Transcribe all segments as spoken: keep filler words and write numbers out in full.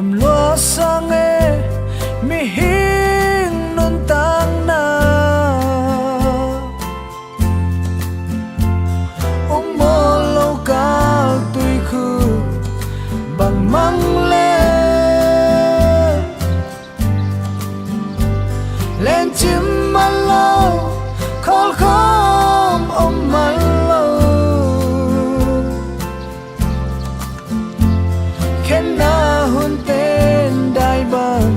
Lua sang e, mihing nuntakna um mawl lo, kal tuikhuk bang mang le lencim man lo, khawlkhawm om man lo. Khenna hun ten dai bang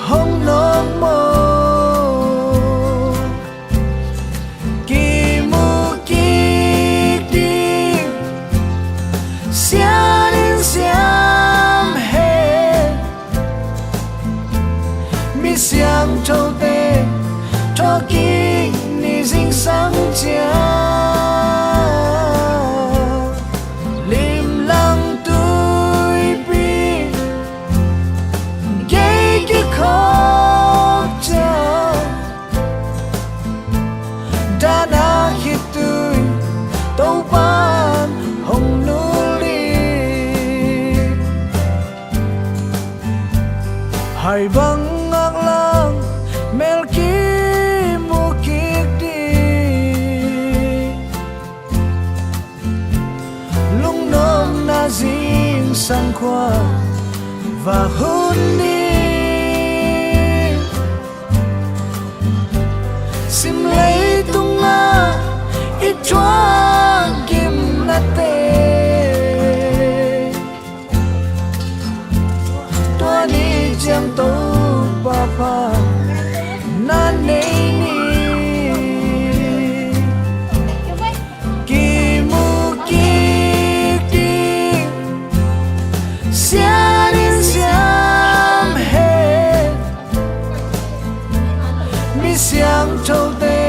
hong nawk maw? Kimu kik ding sian in siam hen, mi siangthote thawhkik ni zingsang ciang, limlang tuipi gei kikhop ciang, dan a khitui Topa'n hong nul ding. Hai bang ngaklang, mel kimu kik ding. Lungnopna zingsang khua va hun ding. Sim leitungah i thuak gimnate, tua ni ciang Topa phatna nei ni. Kimu kik ding sian in siam hen, mi siangthote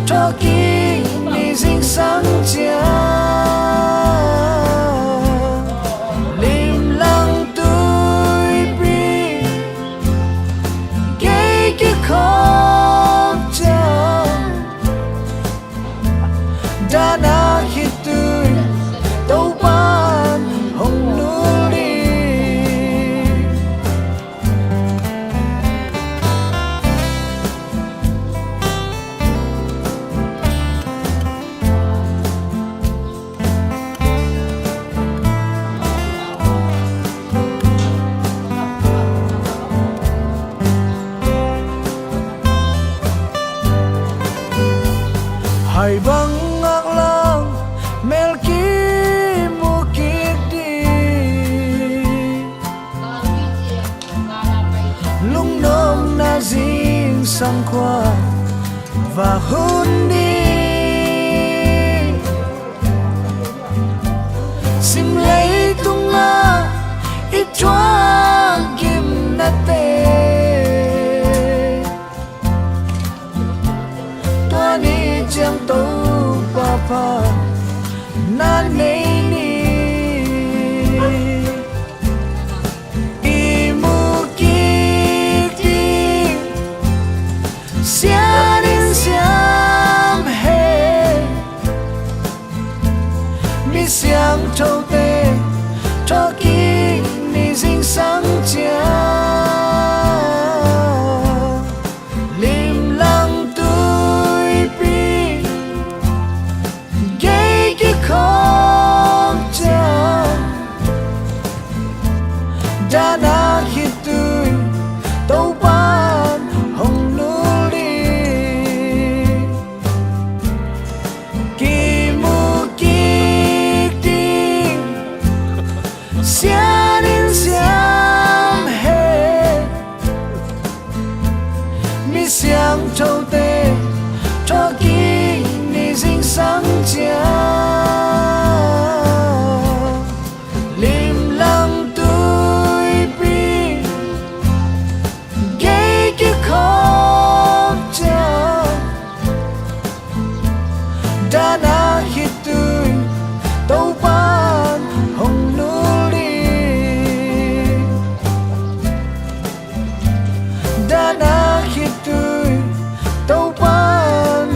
thawhkik ni zingsang ciang, limlang tuipi gei kikhop ciang, dan a khitui Topa'n hong nul ding. Hai bang ngaklang, mel kimu kik ding. Lungnopna zingsang khua va hun ding. Sim leitungah i thuak gimnate, tua ni ciang Topa phatna nei ni. Kimu kik ding sian in siam hen, mi siangthote thawhkik ni zingsang ciang, limlang tuipi gei kikhop ciang, dan a khitui Topa'n hong nul ding. Kimu kik ding sian in siam hen, mi siangthote thawhkik ni zingsang ciang, limlang tuipi gei kikhop ciang, dan a khitui Topa'n hong nul ding. Dan a khitui Topa'n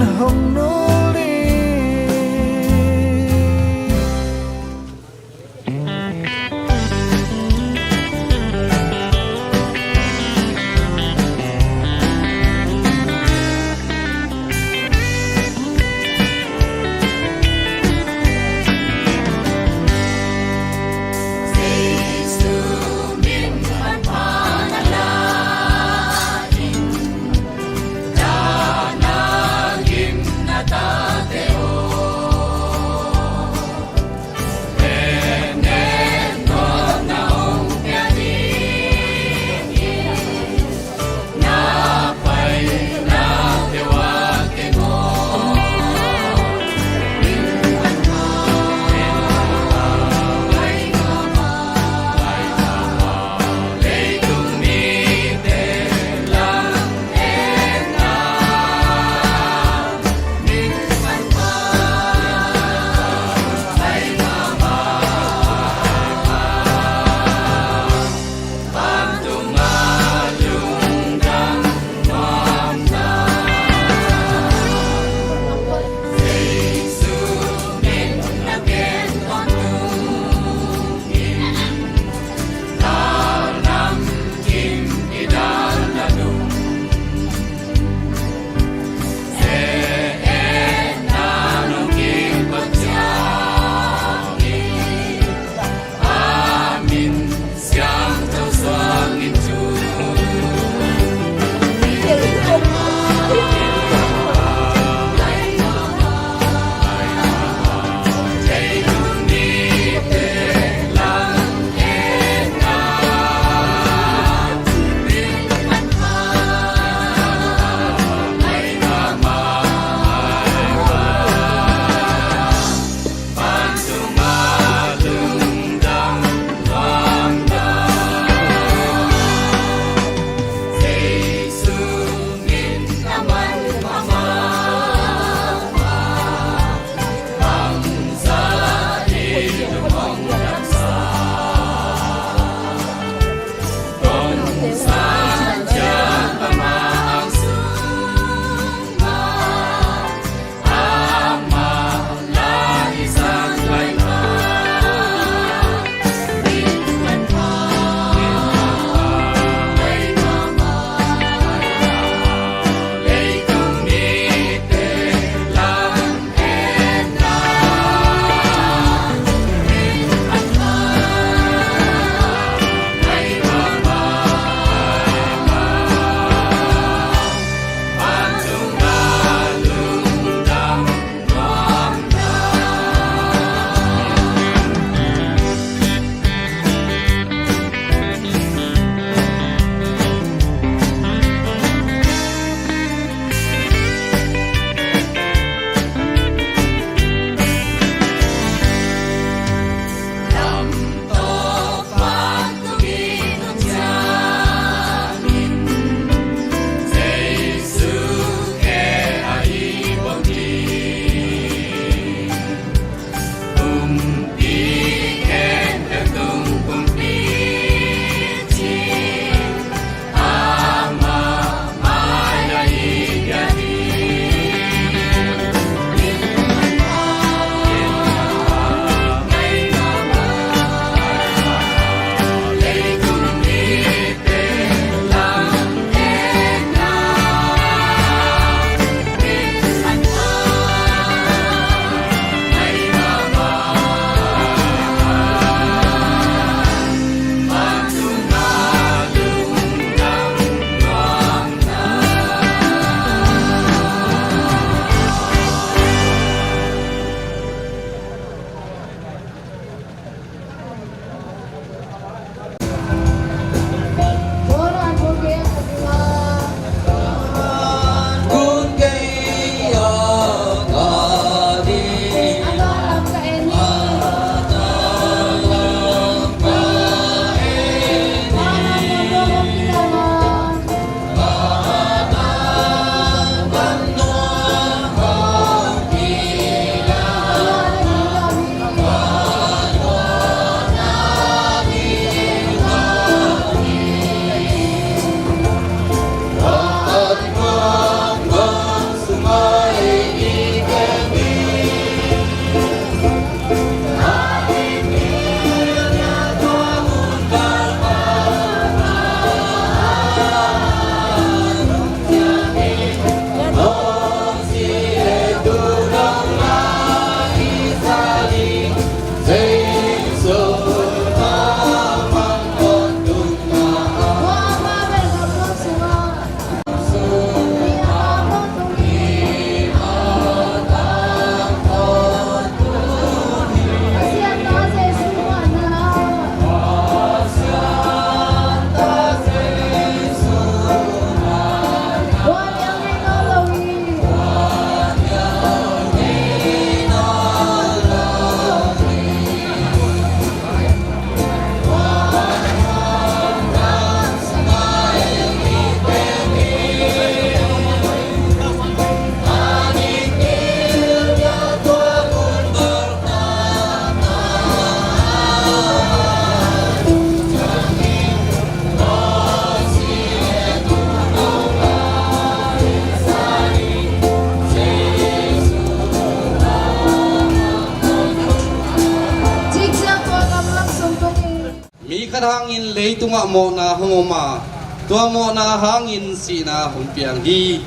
Mi khat hangin leitungah mawhna hong om a, tua mawhna hangin sihna hong piang hi.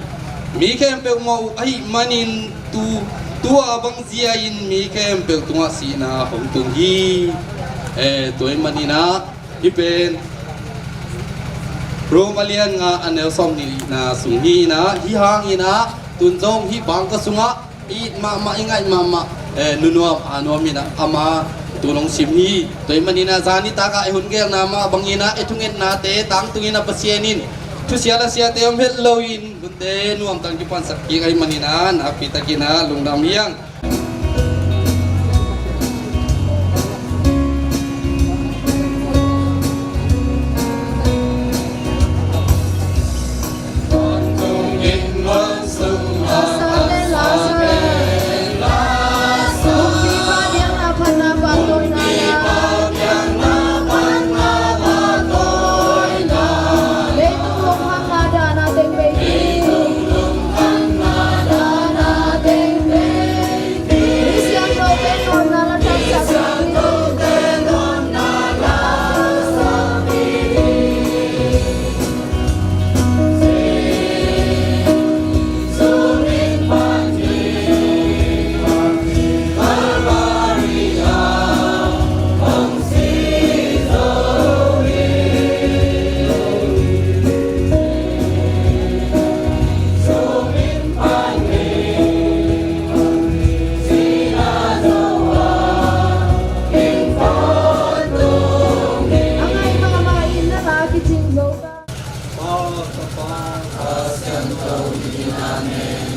Mi khempeuh mawh uh ahih manin tu, tua bang zia-in mi khempeuh tungah sihna hong tung hi. Eh, tua ahih manin ah, hih pen Rom a lian nga a neu sawmnihna sung hi in ah, hih hangin ah tun zong hih bangkua sungah i it mahmah, i ngaih mahmah, eh, nunuam a nuam in ah, ama thu hong sim hi. Tua ahih manin ah zan nitak ah i hun geelna mah bangin ah i thungetnate tangtungin ah Pasian in thusia lasiate om het loin hunte nuamtang kipansak kik ahih manin ah nakpi takin ah lungdam hi hang.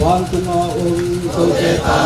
Vantung a om Topa,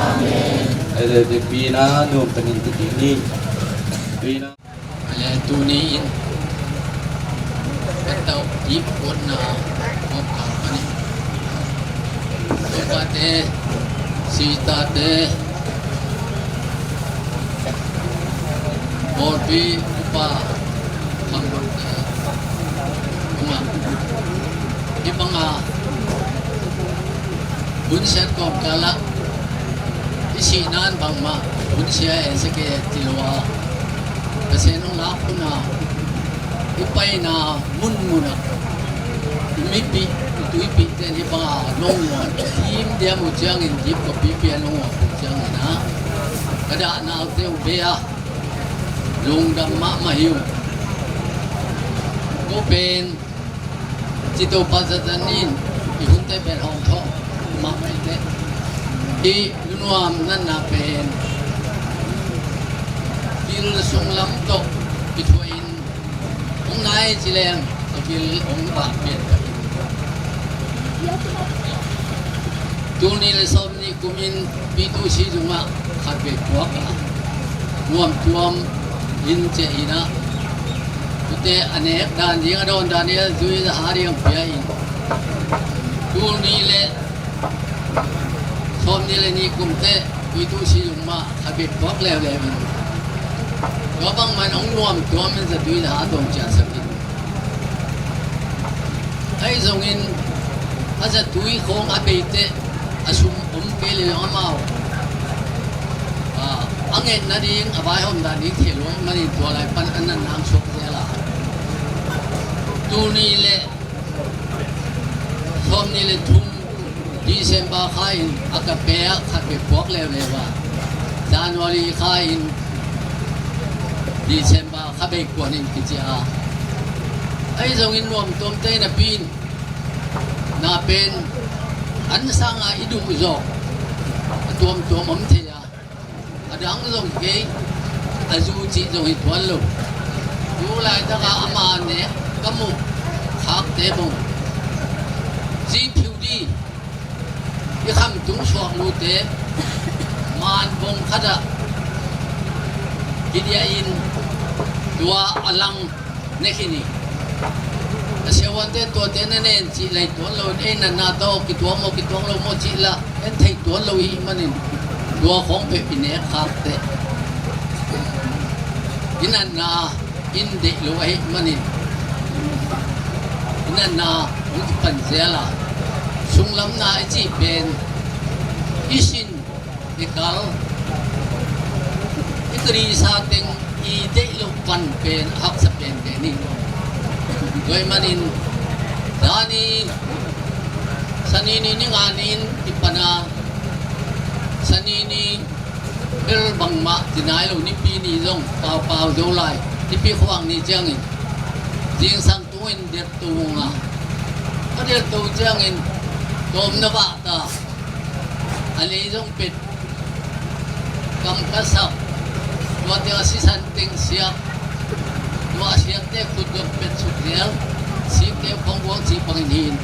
Amen. Tuni in ka tawh ip kuatna mawk kal panin Topate, Sitate, Pawlpi upa khamlote tungah hih banga hunsiat kawmkalah i sihna in bangmah hunsia e seke ti lo a, Pasian hong lak hun a i paina munmunah i mipih i tuipihte in hih banga nong muan, diamdiam uh ciangin, dipkawpipi a nong muan uh ciangin ah, ka dahnaute uh be a lungdam mahmah hi uh. Ko pen ci Topa zatan in i hunte pen hong thawh mah maite, i nuam natna pen pil sunglam tawh i thuah in hong nai ci leng a pil hong bah pian. Tul nih le sawm nih kumin P two C zungah khat vei puak a, nuamtuam in ciah in ah, tute a nek dan ding a dawn dan in a zui a ha ding pia in, tul nih le sawm nih le nih kum teh tuitu si zung mah a bek puak leuleu in, tua bangmah in hong nuamtuam in zatui le ha tawng ciahsak in. Ahi zongin a zatui khawng a bei teh a sum om kei le zong amau a ngen nading a vaihawm dan ding thei lo ahih manin tua lai pan a natna suak zel a, tul nih le sawm nih le thum December kha in a ka pe ah khat bek puak leuleu a, January kha in December kha bei kuan in kici a. Ahi zongin nuamtuam tei napi in na pen an sanga i duh zawh a tuamtuam om thei a, a dang zong kei, a zu cih zong hi tuan lo. Tu laitak a ama nek ka muh khakte bong zi phiu di i khamtung suak lute man bong khat ah kidiah in tua a lang ne khin hi. A siavuante tuate na nen cih lei tuan lo in, ei natna tawh kituak maw kituak lo maw cih lah en thei tuan lo i hih manin tua khawng peuh i nek khak teh i natna in deih lo ahih manin i natna hong kipan zel a, sunglamna i cih pen i sin i kal i karisa teng i deih loh pan pen a haksa penpen hi. Tua ahih manin zani Sani ni ni nga ni in kipan a, Sani ni bel bangmah ci nai lo, Nipi ni zong paupau zo lai, Nipi khuang ni ciangin zingsang tungin delhto hong a, a delhto ciangin tawm na vah ta, a lei zong pet, kam ka sak, tua teng a sisan teng siak, tua a siakte khut zong pet suk zel, sikte khong guang cih bangin hi in.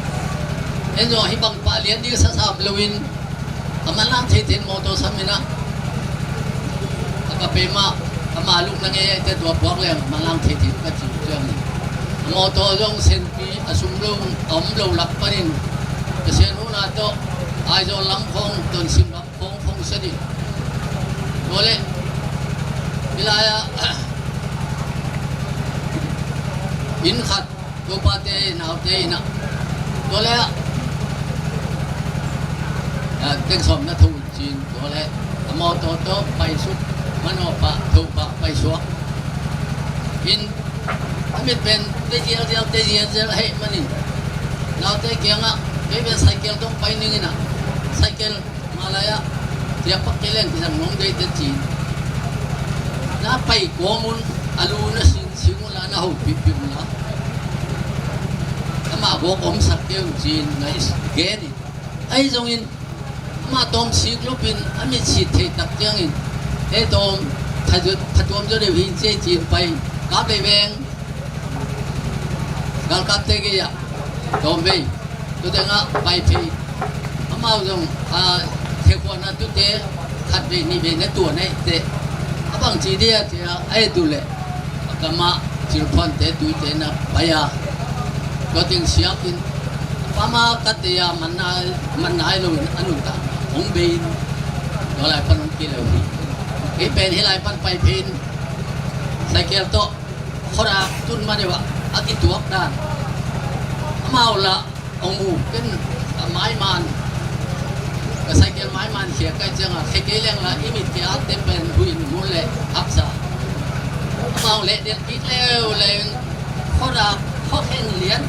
En zong hih bang pah lian ding sasam loin a manlang thei thei in mawtaw sam in ah, a ka pe mah, ama lukna ngei ahih teh tua puak leng a manlang thei thei in ka ci uh ciangin, a mawtaw zong senpi a sum lo, a om lo lak panin Pasian huhna tawh Aizawl lam khawng, Tonsim lam khawng, khawng sia ding. Tua leh hih lai-ah inn khat Topate naute in ah, tua leh ah, ah, teng sawm na tho uh ci-in, tua leh a mawtaw tawh paisuk, manawh pah, tho pah, paisuak in, a mit pen te zialzial, te zialzial ahih manin naute kiangah, kei pen cycle tawh pai ning in ah, cycle mah lai-ah tiak pak kei leng kizang nuam dei teh ci-in, na pai kawm un, a lu na sing sing unla, na hopihpih unla, amah gawk omsak kei un ci-in na i gen in. Ahi zongin amah tawm sik lupin a mit sit thei tak ciangin, ei tawm pha tuam zaw deuh hi ci-in pai, kap lei veng galkapte gei-ah tawm vei, tua tengah pai phei. Amau zong a, thekhuana tute khat vei nih vei na tuan ahih teh a bangci dia ci-a a et uh leh, a kamah cilphuante tuite na pai a, tua teng siakin pama ka tei a, man nai, man nai loin a nuntak hong bei in, tua lai pan hong kileu hi. Kei pen hih lai pan pai phei in, cycle tawh khuadak tun man deuh ah a kituak dan, amau lah hong mu ken, a maiman, ka cycle maiman khia kai ciangah, khia kei leng lah i mit kia te pen huih in mu leh haksa. Amau leh delh kik leuleu in, khuadak khuakhen lian,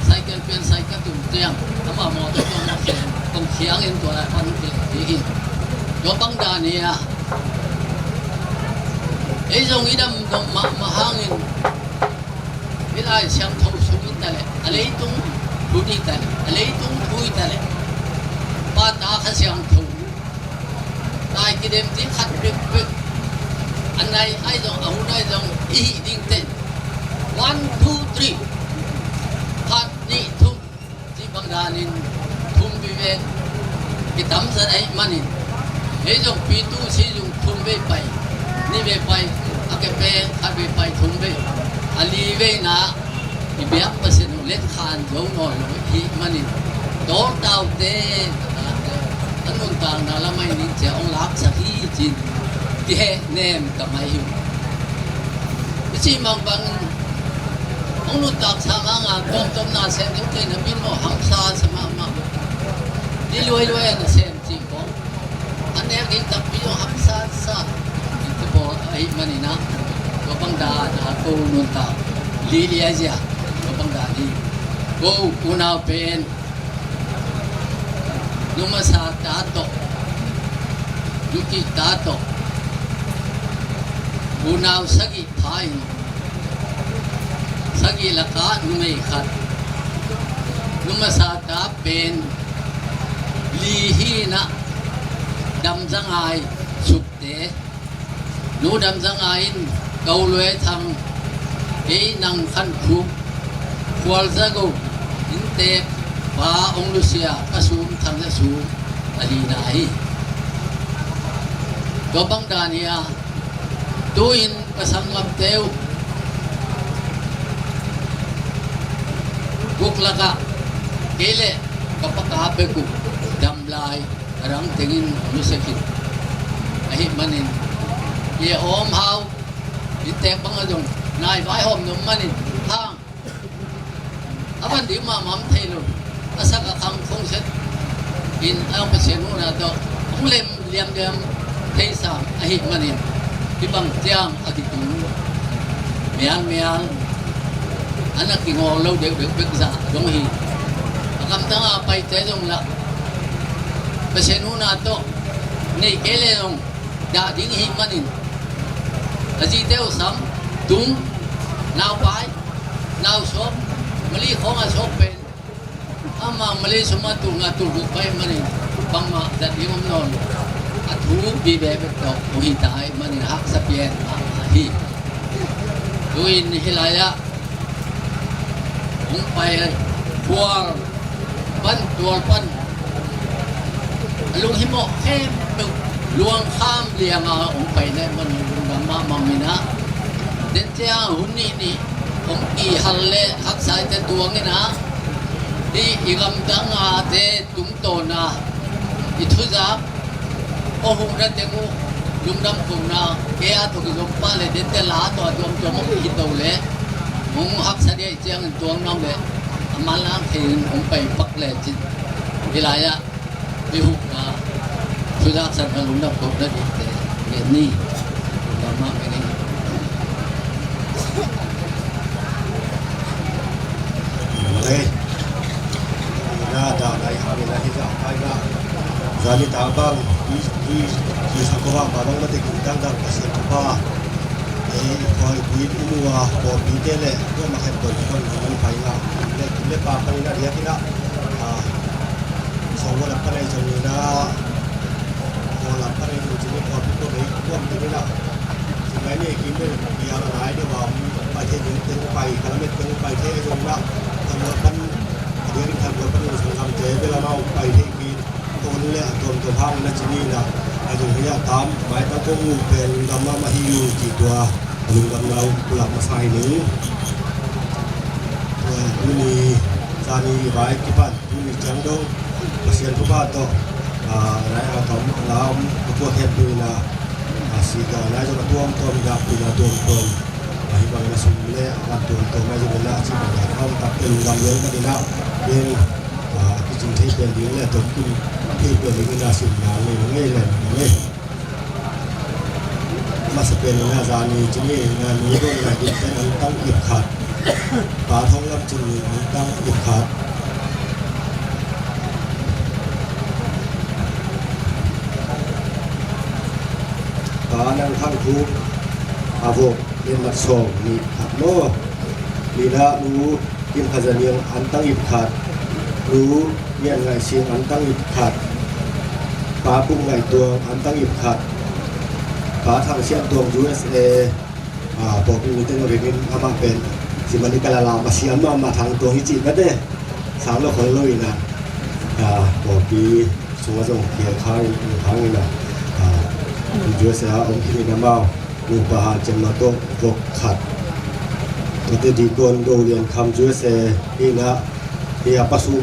cycle pian cycle tum ciang, amau mawtaw tawh mawtaw kong khiang in tua lai pan kileh kik in. Tua bang dan hi a, ei zong i dam dong mahmah hangin, hih lai siangtho sung hi ta leh, a leitung khut hi ta leh, a leitung thu hi ta leh, pata kha siangtho, tai kidem ding khat bekbek, a nai ahi zong, a hun ahi zong i hih ding teh, one, two, three, khat, nih, thum, cih bang danin thum vei vei kitamzat ahih manin, ei zong P two C zong thum vei pai, Nih vei pai, a ke pen khat vei pai thum vei, a li vei na i biak Pasian uh let khan zo nawn lo i hih manin, tawltau te a nuntakna lamah i ning cia hong laksak hi cin kihehnem ka mai hi uh. I cih mangbang hong nuntaksa mahmah, tuamtuamna sem ding kei na min maw, hamsa sa mahmah. Ni luailuai a na sem cih kong a nek ding takpi zong hamsa sa i bawl ahih manin ah, tua bang dan a ko nuntak lili a zia, tua bang dan hi. Ko unau pen numasa ta tawh, nukih ta tawh, unau sagih pha in, sagih lakah numei khat, numasa ta pen li hi na, Damzangai Sukte, Nu Damzangai in Ko Luai Thang, kei Nang Khan Khuk, Khual Za Go, inntek Pa Ong Lusia, ka sum Thang Za sum a lina hi. Tua bang dan hi a, tu-in ka sanggamte uh guk lakah kei le ka paka bek uh dam lai, a dang tengin nusia khin ahih manin, i a om hau, i tek bang a zong nai vai hawm nuam manin hang a van ding mahmah om thei lo. A sak a khang khong set in a Pasian huhna tawh hong lem liamliam thei sam ahih manin, hih bang ciang a kitung mialmial a na kingawl lo deuhdeuh bek zah dong hi. A kamtang a paite zong lah Pasian huhna tawh nei kei le zong dah ding ihih manin, a zite uh sam, tung, naupai, nau sawp, mali khawng a sawp pen ama mali sum a tul nga tul guk pai manin, bangmah zat ding om nawn lo. A thu vive bek tawh hong hi ta ahih manin haksa pian mahmah hi. Tu-in hih lai-ah hong pai Khual pan, Tual pan, a lunghimawh khempeuh luang kham lianga hong pai na man lungdam mahmah ing a, den ciang hun nih nih hong kihal le haksa i te tuang ing a, hih i gamdang a te tungtawna i thuzak hong huhna teng uh lungdam kohna, kei a tawh kizom pah le dente la tawh a tuamtuam hong hi to le, hong haksa dia i ciangin tuang nam le a manlang thei in hong pai pak le cin. Hih lai-ah i huhna thuzak sanna lungdam kohna dingte ngen ni. Lungdam mah ngen ni. Malay. Ina da lai ha ina hi za kai na. Zani ta bang i i i sa ko ba ba bang mate kin dang dang ka sia ko ba. Ei ko i pi u mu wa ko pi te le ko ma khen ko ko ni pai na. Le le pa pa ina dia kina. Ah. So wa la pa na so ina. Ko la pa na so ni ko pi ko ni ko pi na. Sum lai ni kim le bia la lai de wa pai the ding teng pai ka la met teng pai the zong la. Tang la pan a ding tang la pan zong lam te bia la mau pai the ki kon le a tuam tuam hang na ci ni la. A zong hi a tam mai tang ko mu pen gam ma ma hi u ci tua. A lung gam lau ku la ma sai ni. Tua tu ni sa ni bai ki pan. Tuni ciang dong Pasian thupha tawh, ah, nai a tam lam a tua khempeuh in ah, ah, si ka nai zong a tuamtuam, dak pin a tuamtuam, ah, hih bangin a sum le a tuamtuam nai zong in ah, a ci bangin a om tak pen lam leng ka in ah, pen, ah, kicing thei pen ding le a tuamtuam thei pen ding in ah, sim nang ngei ngei le ngei. Masa pen na zani cini na nu don na din pen an tang ip khat. Pa Thong Lam cini an tang ip khat. Pa Nang Thang Thu a vok len mat sawm ni khat maw. Ni na nu Kim Kha Za Niang an tang ip khat. Nu Ngian Ngai Sing an tang ip khat. Pa Pum Ngai Tuang an tang ip khat. Pa Thang Sian Tuang U S A, ah, pawlpi mite na ringin amah pen simali kalala masiam mah mah Thang Tuang i cih mate. Sang lo khol lo ina, ah, pawlpi sunga zong kial khang in, khang ina, ah, U S A om khin ina mau. Nupa hanciamna tawh vok khat. Tuate Deacon Do Lian Kham U S A hi in ah, hi a Pa Sum,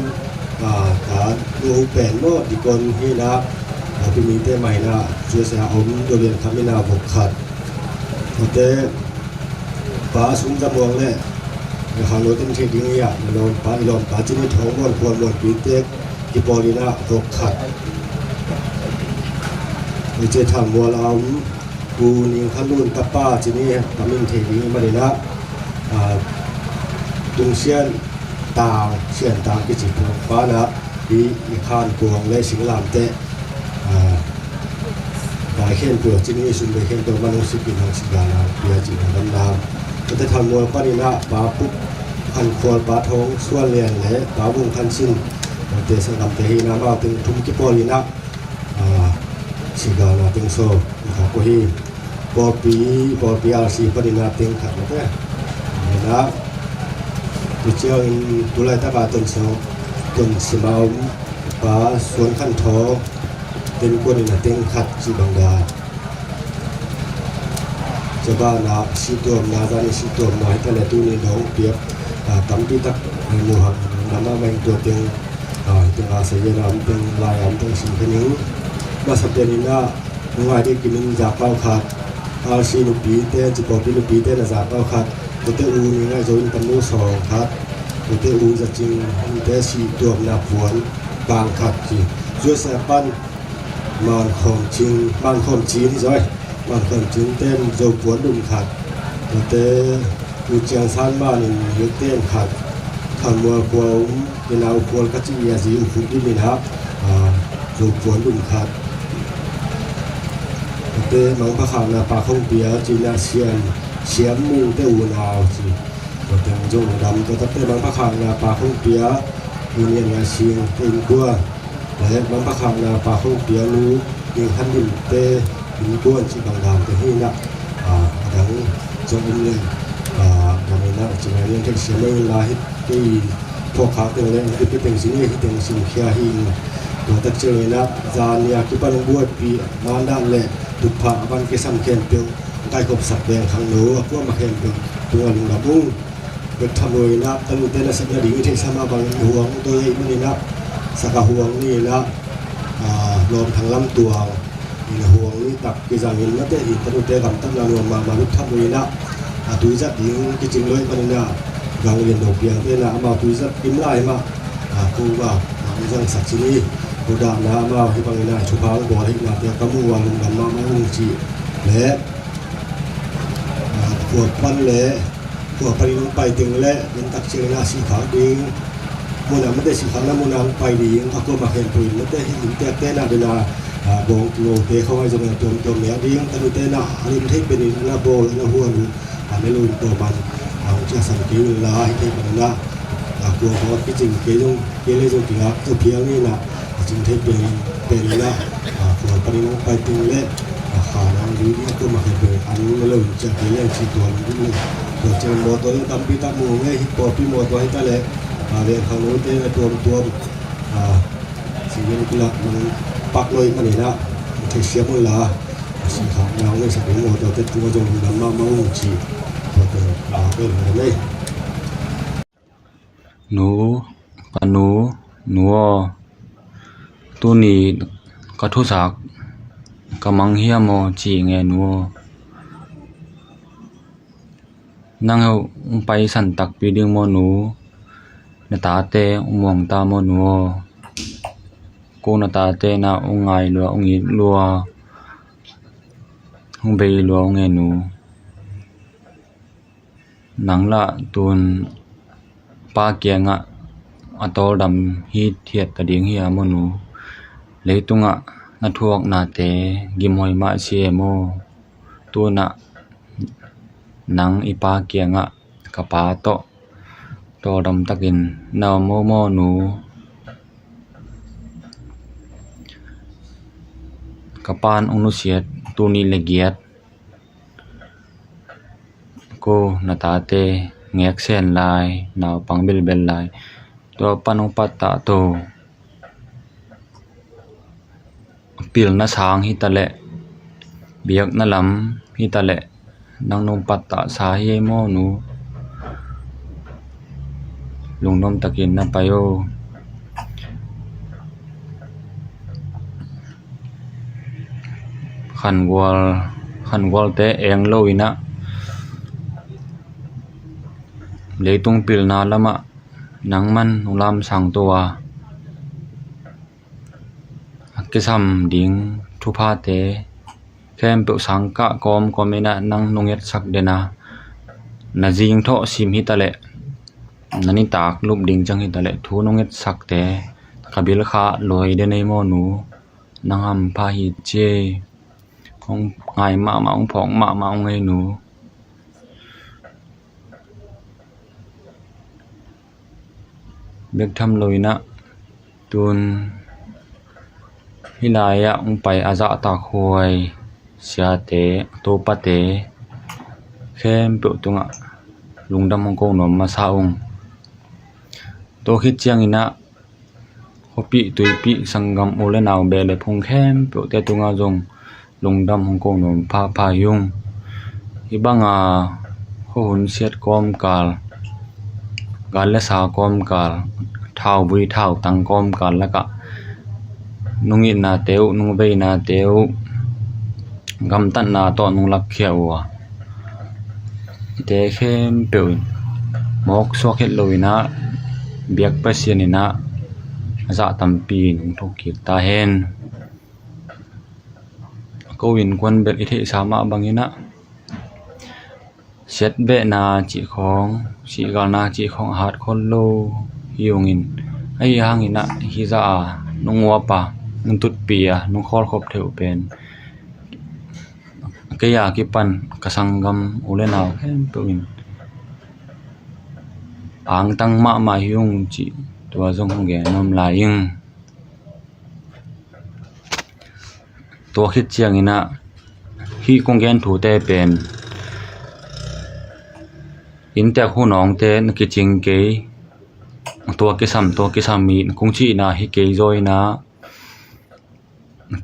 a, ta nu pen maw, Deacon hi in ah, a, Pi Mite mah hi in ah, U S A a om Do Lian Kham in ah vok khat. Tuate Pa Sum Za Muang le, a, khang lo ten thei ding hi a, na lawmpa, i lawmpa Cin Ni Thawng Muan Khual Muan Pi te kipawl in ah vok khat. Tuate Thalmual a om U Ning Khan Lun tapa Cin Ni Tam in thei ding i man in ah, a, Tung Sian Tang, Sian Tang kici phuang pan ah, i, i Khan Kuang le Singlam te, a, dai khempeuh, Cin Ni sum bei khempeuh man hong sik in hong sik dan a pia ci na lam lam. Tuate Thalmual pan in ah Pa Puk Khan Khual, Pa Thawng Suan Lian le Pa Vung Khan Sin, tuate sanggamte hi in ah, amau teng thum kipawl in ah, a, sik dan a teng so, i kha ko hi. Pawlpi, Pawlpi R C pan in ah teng khat mate. Hi in ah, tu ciangin tu laitak a Ton Sim, Ton Sim a om Pa Suan Khan Thaw, ten kuan in ah teng khat ci bang dan. Tua ban ah sihtuamna, zan i sihtuamna hi ta le tuni dong piak, a, tampi tak, a, mu hang na mahmah in tua teng, a, teng a sa yen a om teng, lai a om teng sim kha ning. Masa pen in ah, nungai dek in in Zakpau khat, R C nupi te, ci Pawlpi nupi te na Zakpau khat, tuate U Ni Ngaih Zo in Panu Sawng khat, tuate U Za Cing in te sihtuamna puan kang khat ci. U S A pan Man Khawm Cing, Man Khawm Cing hi zaw, Man Khawm Cing ten Zo puan dum khat, tuate U Ciang San Man in Yuk ten khat, Khan Mual khua um, i nau khual ka ci i a zi U Khuk Dim in ah, a, Zo puan dum khat. Tuate Mangpha Khakna Pa Khong Pia ci in ah Siam, Siam Mung te unau ci. Tua teng zong dam, tua tapte Mangpha Khakna Pa Khong Pia, U Nian Ngai Sing te innkuan, le Mangpha Khakna Pa Khong Pia nu Ning Khan Dim te innkuan ci bang dan te hi in ah, a, a dang zong om le, a, dam in ah ci ngai lian thei siam lo in la hi, kei phawk khak teng le, kei pi teng sing hi teng sing khia hi in. Tua tak ciang in ah, zan ni a kipan buatpi, mandat le, tutphah a ban kisam khempeuh, kaikhop sak beng khangno a kuamah khempeuh tungah lungdam ung. Bek tham lo in ah, tanute nasepna ding i theihsa mah bangin huang tawh i man in ah, Saka huang ni in ah, a, Lawm Thang Lam Tuang in huang ni tak kizang in mate hi, tanute gamtatna nuam mahmah, bek tham lo in ah, a, tui zat ding kicing lo i man in ah, Gang Lian Do Piang te in ah, amau tui zat kim lai mah, a, ko va, a, i zang sak ci ni, ko dahna amau hi bang in ah, thupha hong bawl hi na te ka mu a lungdam mahmah ung ci. Le, a, khua pan le, khua panin hong pai teng le, den tak ciangin a sihkhak ding, mun a mate sihkhakna mun a hong pai ding, a kuamah khempeuh in mate hi innteekte na den a, a, bawng kilote khawng ahi zongin a tuamtuam nek ding, tanute na a lim thei penin na bawl, na huan uh, a mel uh in tawm an, a hong ciahsan kei un la, hi thei panin a, a, khua bawl kicing kei zong, kei le zong kingak, zong phial ni na, a cing thei pen, pen in ah, a, khua panin hong pai teng le, a, kha nang lui ding a kuamah khempeuh an ne lo in ciah kei leng cih tuam ding le. Tua ciang mawtaw in tampi tak mu ngei hi, pawlpi mawtaw hi ta le, a, veng khangnote na tuamtuam, a, singin kulak man pak lo i man in ah, theisiam un la, a, singkhak nang ngei sak ding mawtawte tungah zong lungdam mahmah ung ci. Tua teng, a, pen hi ta le. Nu, ka nu, nu aw, tuni ka thusak ka mang hiam aw, ci nge nu aw. Nang heuh hong paisan takpi ding maw nu, na tate hong muang ta maw nu aw. Ko na tate na hong ngai lua, hong it lua, hong bei lua hong e nu. Nang lah tun pa kiangah a tawldam hithiat ta ding hi a maw nu. Leitungah na thuaknate gimhuai mah si e maw. Tunah nang i pa kiangah ka pa tawh tawldam takin na om maw maw nu. Ka pan hong nusiat tuni le giat. Ko na tate ngeksen lai, naupang bilbel lai, tua pan hong pattah to. Pilna sang hi ta leh, biakna lam hi ta leh, Nang nong pattah sa hi ei maw nu. Lungnuam takin na pai o. Khangual, khangualte eng lo in ah leitung pilna lamah nangman nong lamsang to a, a kisam ding thuphate khempeuh sangkah kawmkawm in ah nang nong etsak den a, na zing thawh sim hi ta leh, na nitak lup ding ciang hi ta leh thu nong etsakte ka bilkha luai den ei maw nu. Nang hampha hi ci ei. Hong ngai mahmah, hong phawk mahmah hong ei nu. Bek tham lo in ah tun hih lai-ah hong pai a zahtak huai siate, topate khempeuh tungah lungdam hong ko nuam masa ung. Tua khit ciangin ah khuapih tuipih sanggam u le nau beh le phung khempeuhte tungah zong lungdam hong ko nuam phapha hi ung. Hih banga khuahun siat kawmkal, gal le sa kawmkal, thauvui thautang kawmkal lakah nong itnate uh, nong veinate uh, gamtatna tawh nong lakkhia uh a, hihte khempeuh in mawk suak het lo in ah biak Pasian in ah a zah tampi nong thuk kik ta hen. Ko innkuan bel i theihsa mah bangin ah siatbehna cih khawng, sihgalna cih khawng a hat khol lo hi ungin, ahi hangin ah hih zah a nong uap a, nong tutpih a, nong khawlkhop theih uh pen kei a kipan ka sanggam u le nau khempeuh in angtang mahmah hi ung cih tua zong hong gen nuam lai ing. Tua khit ciangin ah hih kong gen thute pen inntek hun awngte na kicing kei, tua kisam, tua kisam hi kong cihna hi kei zaw in ah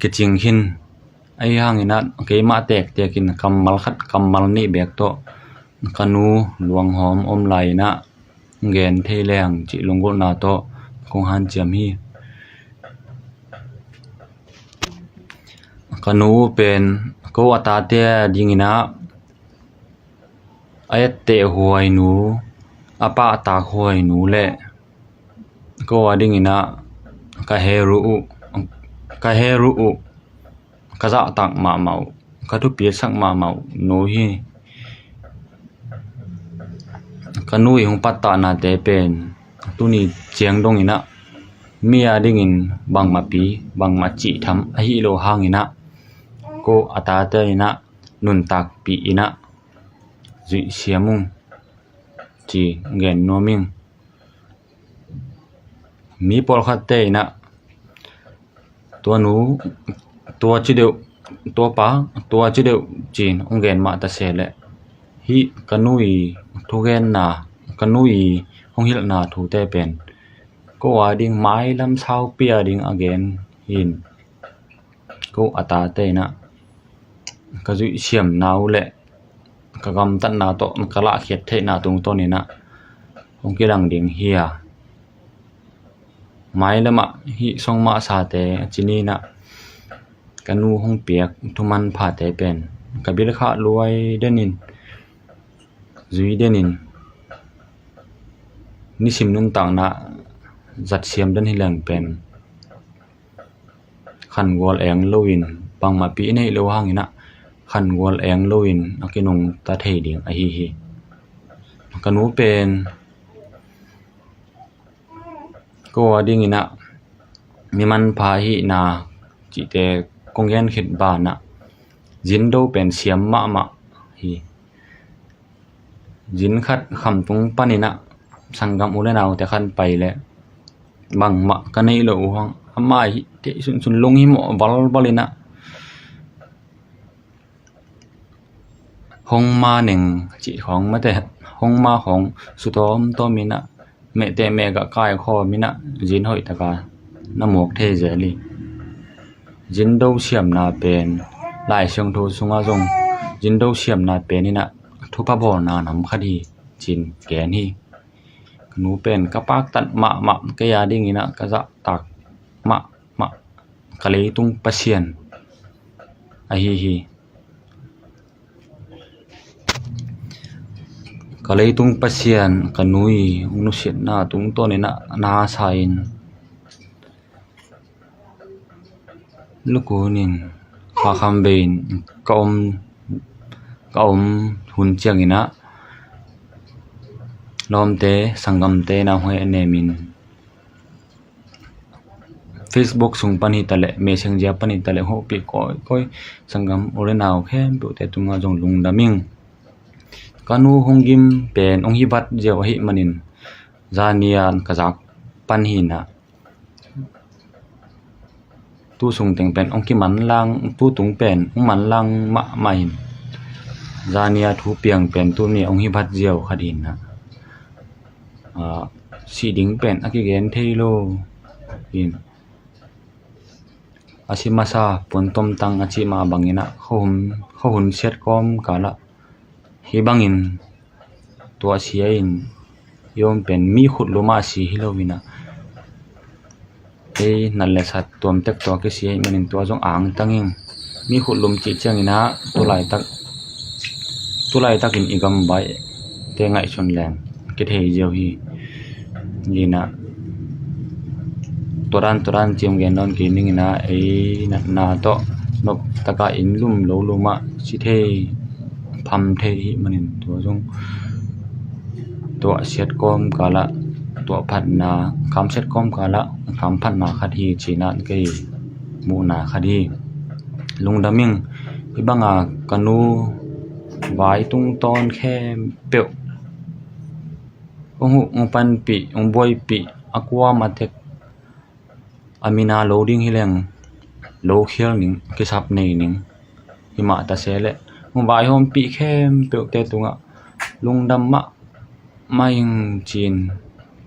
kicing khin. Ahi hangin ah keimah tektek in kammal khat, kammal nih bek tawh ka nu luanghawm om lai in ah gen thei leng cih lunggulhna tawh kong hanciam hi. Ka nu pen ko a tate a dingin ah a etteh huai nu, a pahtak huai nu le ko a dingin ah ka heru uh, ka heru uh, ka zahtak mahmah uh, ka thupiaksak mahmah uh nu hi. Ka nu i hong pattahnate pen tuni ciang dongin ah mi a dingin bangmahpi, bangmah cih tham ahi lo hangin ah ko a tate in ah nuntakpih in ah zuihsiam ung ci gen nuam ing. Mi pawlkhatte in ah tua nu, tua ci deuh, tua pa, tua ci deuh ci-in hong gen mah ta se leh hih ka nu i thugenna, ka nu i hong hilhna thute pen ko a ding mailam saupi a ding a gen hi in ko a tate in ah ka zuihsiamna uh le ka gamtatna tawh ka lahkhiat theihna tungtawn in ah hong kilang ding hi a, mailam ah hih song mah sate a ci ni in ah ka nu hong piak thumanphate pen ka bilkha luai den in, zui den in, nisim nuntakna zatsiam den hi leng pen khangual eng loin, bangmahpi i neih loh hangin ah khangual eng loin a kinungta thei ding ahi hi. Ka nu pen ko a dingin ah mi manpha ahihna cihte kong gen khit banah zindo pen siam mahmah hi. Zin khat khamtung panin ah sanggam u le naute khan pai leh bangmah ka neih loh uh hang, amah hi theih sunsun, lunghimawh valval in ah hong ma neng cih khawng mate, hong ma khawng su tawmtawm in ah, mehteh mehgah kaikhawm in ah zin hoih taka na muak thei zel hi. Zindo siamna pen Lai Siangtho sungah zong Zindo siamna pen in ah thupha bawlna nam khat hi, ci-in gen hi. Ka nu pen ka paktat mahmah, kei a ding in ah ka zahtak mahmah ka leitung Pasian ahi hi. Ka leitung Pasian, ka nu i hong nusiatna tungtawn in ah na sa in, lukun in kha kham bei in ka om, ka om hun ciang in ah lawmte, sanggamte in ah hong hehnem in, Facebook sung pan hi ta leh, Messenger pan hi ta leh, hopih kawikawi, sanggam u le nau khempeuhte tungah zong lungdam ing. Ka nu hong gim pen hong hi vat ziau ahih manin, zani-a ka zak pan hi in ah, tu sung teng pen hong kimanlang, tu tung pen hong manlang mahmah in, zani-a thu piang pen tuni hong hi vat ziau khat hi in ah, ah, sih ding pen a kigen thei lo in, a si masa puan tomtang a cih mah bangin ah, khuahun, khuahun siat kawmkal ah, hih bangin tua sia in, i om pen mi khutlum ah si hi lo in ah, ei nat le sat tuamtek tua kisia ahih manin tua zong angtang ing. Mi khutlum cih ciang in ah, tu laitak, tu laitakin i gambaite ngaihsun leng kithei ziau hi. Hi in ah, tua dan, tua dan ci-in gen nawn kei ning in ah, ei natna tawh noptak a inn lum lo lum ah si thei, pham thei ahih manin, tua zong tuah siat kawmkal ah tuah phatna, kham siat kawmkal ah kham phatna khat hi, ci-in ah kei muhna khat hi. Lungdam ing. Hih banga ka nu vai tungtawn khempeuh hong huh, hong panpih, hong buaipih, a kuam a tek, a mina lo ding hi leng lo khial ning, kisap nei ning. Himah ta se leh hong vaihawmpih khempeuhte tungah lungdam mahmah ing, ci-in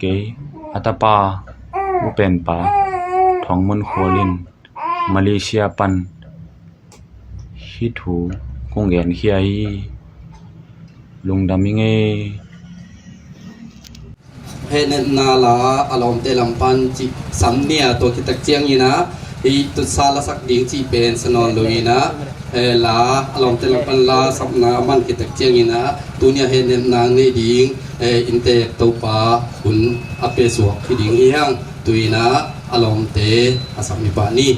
kei a tapa, u penpa Thawng Mun Khual in Malaysia pan hih thu kong genkhia hi. Lungdam ing ei. Hehnepna la a lawmte lam pan cih sam ni a, tua khit tak ciangin ah, hih tutsa lasak ding cih pen sa nawn lo in ah, eh, la a lawmte lam pan la sapna a man khit tak ciangin ah, tuni a hehnepna nei ding, eh, inntek Topa hun a pia suak hi ding hi hang. Tu-in ah a lawmte a sap ni pah ni.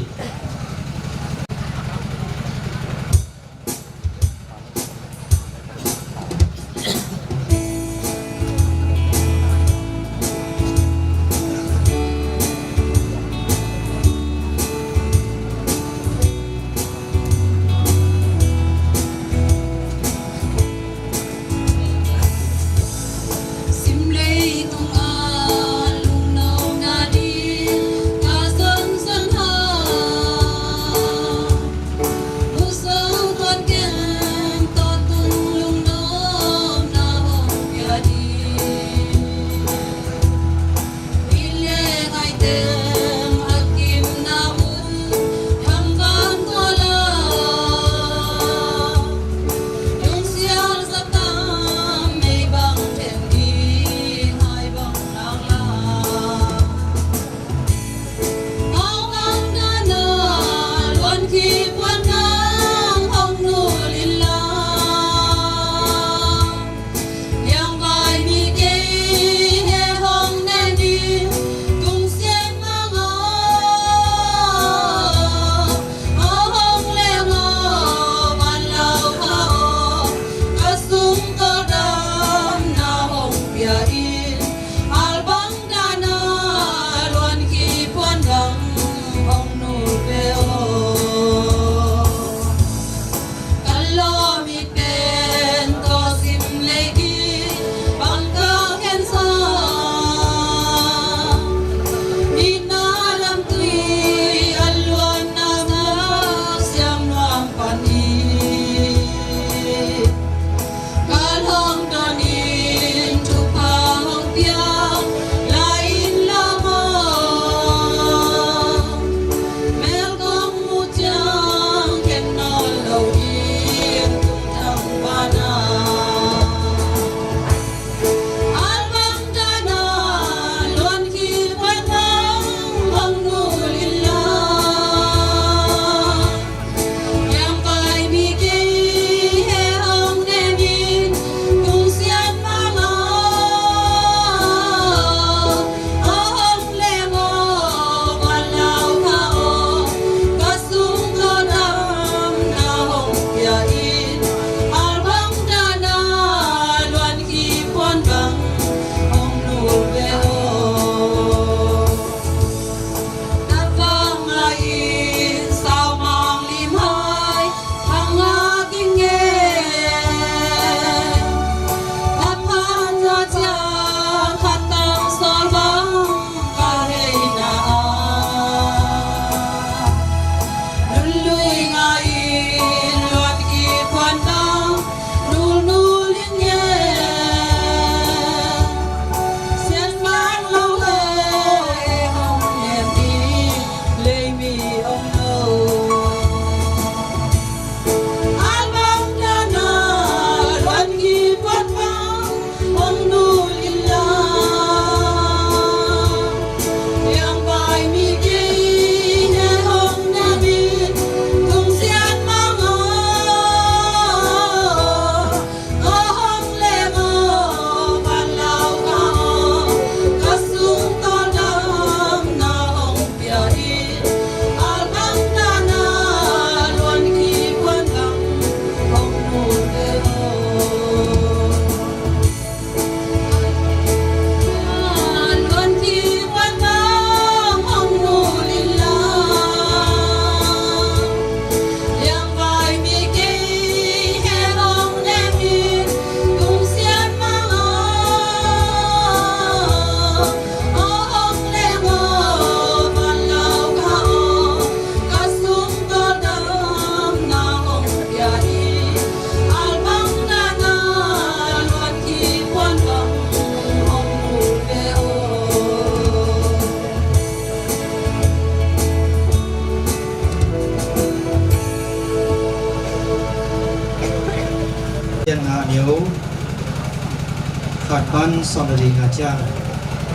Khat pan sawm le li nga ciang.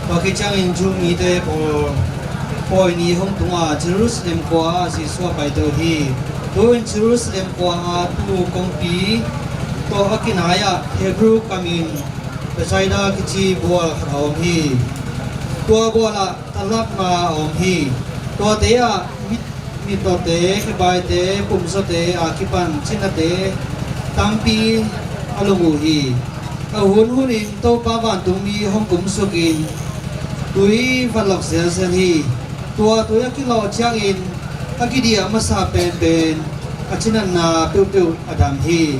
Tua khit ciangin Jew mite pawl pawi ni hong tunga Jerusalem khua ah Jesuh a paito hi. Tu-in Jerusalem khua a tu kongpi tawh a kinai ah Hebrew kamin Bethsaida kici bual khat a om hi. Tua bual ah talapna a om hi. Tuate ah mit, mittawte, khebaite, pumzawte a kipan cinate tampi a lung uh hi. A hunhunin Topa vantungmi hong kumsukin tui va lawk zelzel hi. Tua tui a kilawh ciangin a kidiah masa penpen a cinatna peuhpeuh a dam hi.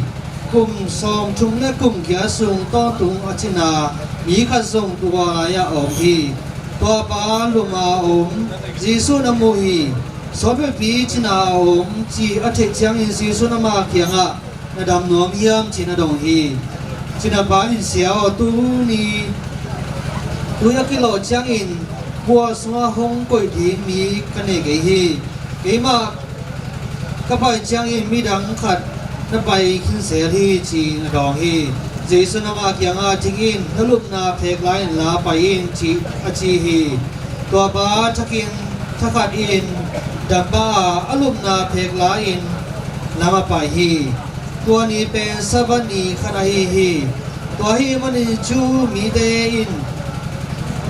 Kum sawmthum le kum giat sung tawntung a cina mi khat zong tua lai-ah a om hi. Tua pa lum a om Jesuh in a mu hi. Sawtpi cina a om cih a theih ciangin Jesuh in ama kiangah, "Na dam nuam hiam?" ci-in a dong hi. Cinapa in, "Sia aw, tuni tui a kilawh ciangin bual sungah hong koih ding mi ka nei kei hi. Keimah ka pai ciangin midang khat na pai khin zel hi," ci-in a dawng hi. Jesuh in ama kiangah, "Ding in, na lupna phek lai inla pai in," ci, a ci hi. Tua pa thakin, thakhatin dam pah a, a lupna phek lai-in lam a pai hi. Tua ni pen Sabbath ni khat ahi hi. Tua ahih manin Jew mite in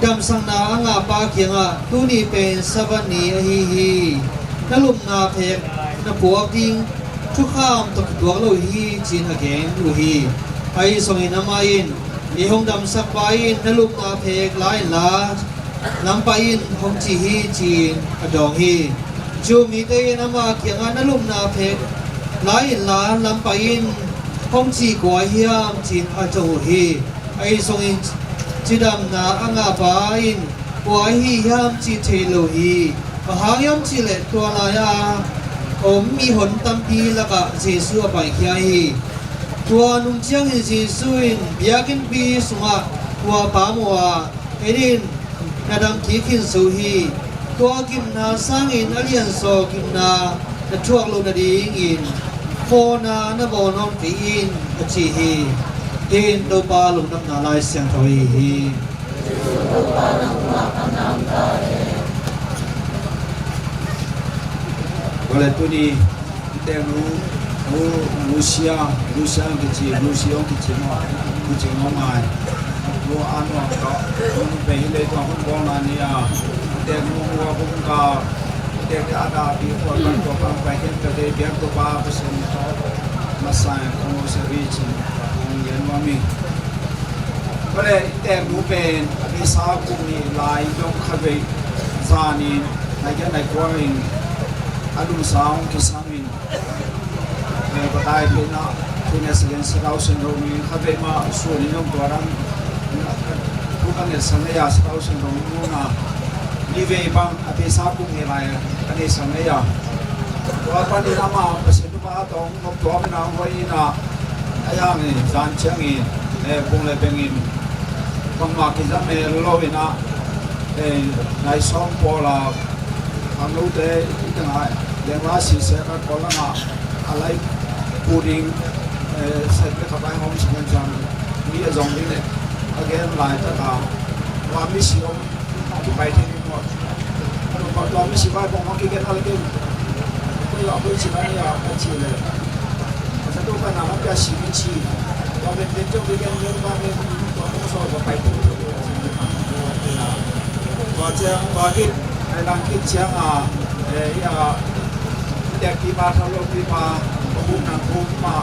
damsakna a ngahpa kiangah, "Tuni pen Sabbath ni ahi hi. Na lupna phek na puak ding thukham tawh kituak lo hi," ci-in a gen uh hi. Ahi zongin amah in, "Ei hong damsakpa in, 'Na lupna phek lai inla lam pai in,' hong ci hi," ci-in a dawng hi. Jew mite in ama kiangah, "Na lupna phek lai inla lam pai in," hong ci kua hiam, ci-in a dong uh hi. Ahi zongin cidamna a ngahpa in kua ahi hiam cih thei lo hi. Bang hang hiam cihleh tua lai-a om mihon tampi lakah Jesuh a paikhia hi. Tua nung ciangin Jesuh in biakinnpi sungah tua pa mu a, "En in, na dam kik khin zo hi. Tua gimna sangin a lianzaw gimna na thuak loh nadingin khawlna na bawl nawn kei in," a ci hi. Hih in Topa lungdamna Lai Siangtho ahi hi. Tua leh tuni Teknu, Nu, Nusia, Nusia kici, Nusia kici maw, kici maw ngai. Nu Anu ka, Nu Bei lei tua hun bawlna ni a. Teknu hua bung ka, tek ada bi ko ka, ko ka pai ken ka de biang ko pa ko sen ko. Masai ko se bi ci, ko yen wa mi. Ko leh Teknu pen a bi sa kum ni lai dong kha bei zanin, nai kia nai kua in, a lungsa hong kisam in, eh, batai pina, pina sigen sikau sin ro ni, kha bei ma su ni nong tua ram, tu ka nget sang ya sikau sin ro ni na, ni vei bang, a bi sa kum ni lai, ka ni sang ya. Tua pa ni na ma, pa sin tu pa tong, nop tua mi na, hoi na, a yang ni, zan chiang ni, eh, bung le beng in, bang ma ki zan me lo ina, eh, nai song po la, ang lo te, i ka ngai, leng la si se ka ko la na, a lai pu ding, eh, se ke ka bai hong si ngan jam, ni a zong ni le, a gen lai ta ka, wa mi si om, a ki bai te ni mo. Tua mi si bai bong hong ki gen a le gen. Ko ya ko si bai ya, a si le. A sa to ka na ma pia si mi si. Tua ben ben to ki gen le ba ben, tua ko so ko bai te. Tua ciang, tua ki, ai lang ki ciang a, eh, ya, tek ki ba, tha lo ki ba, ko bu nang bu ma,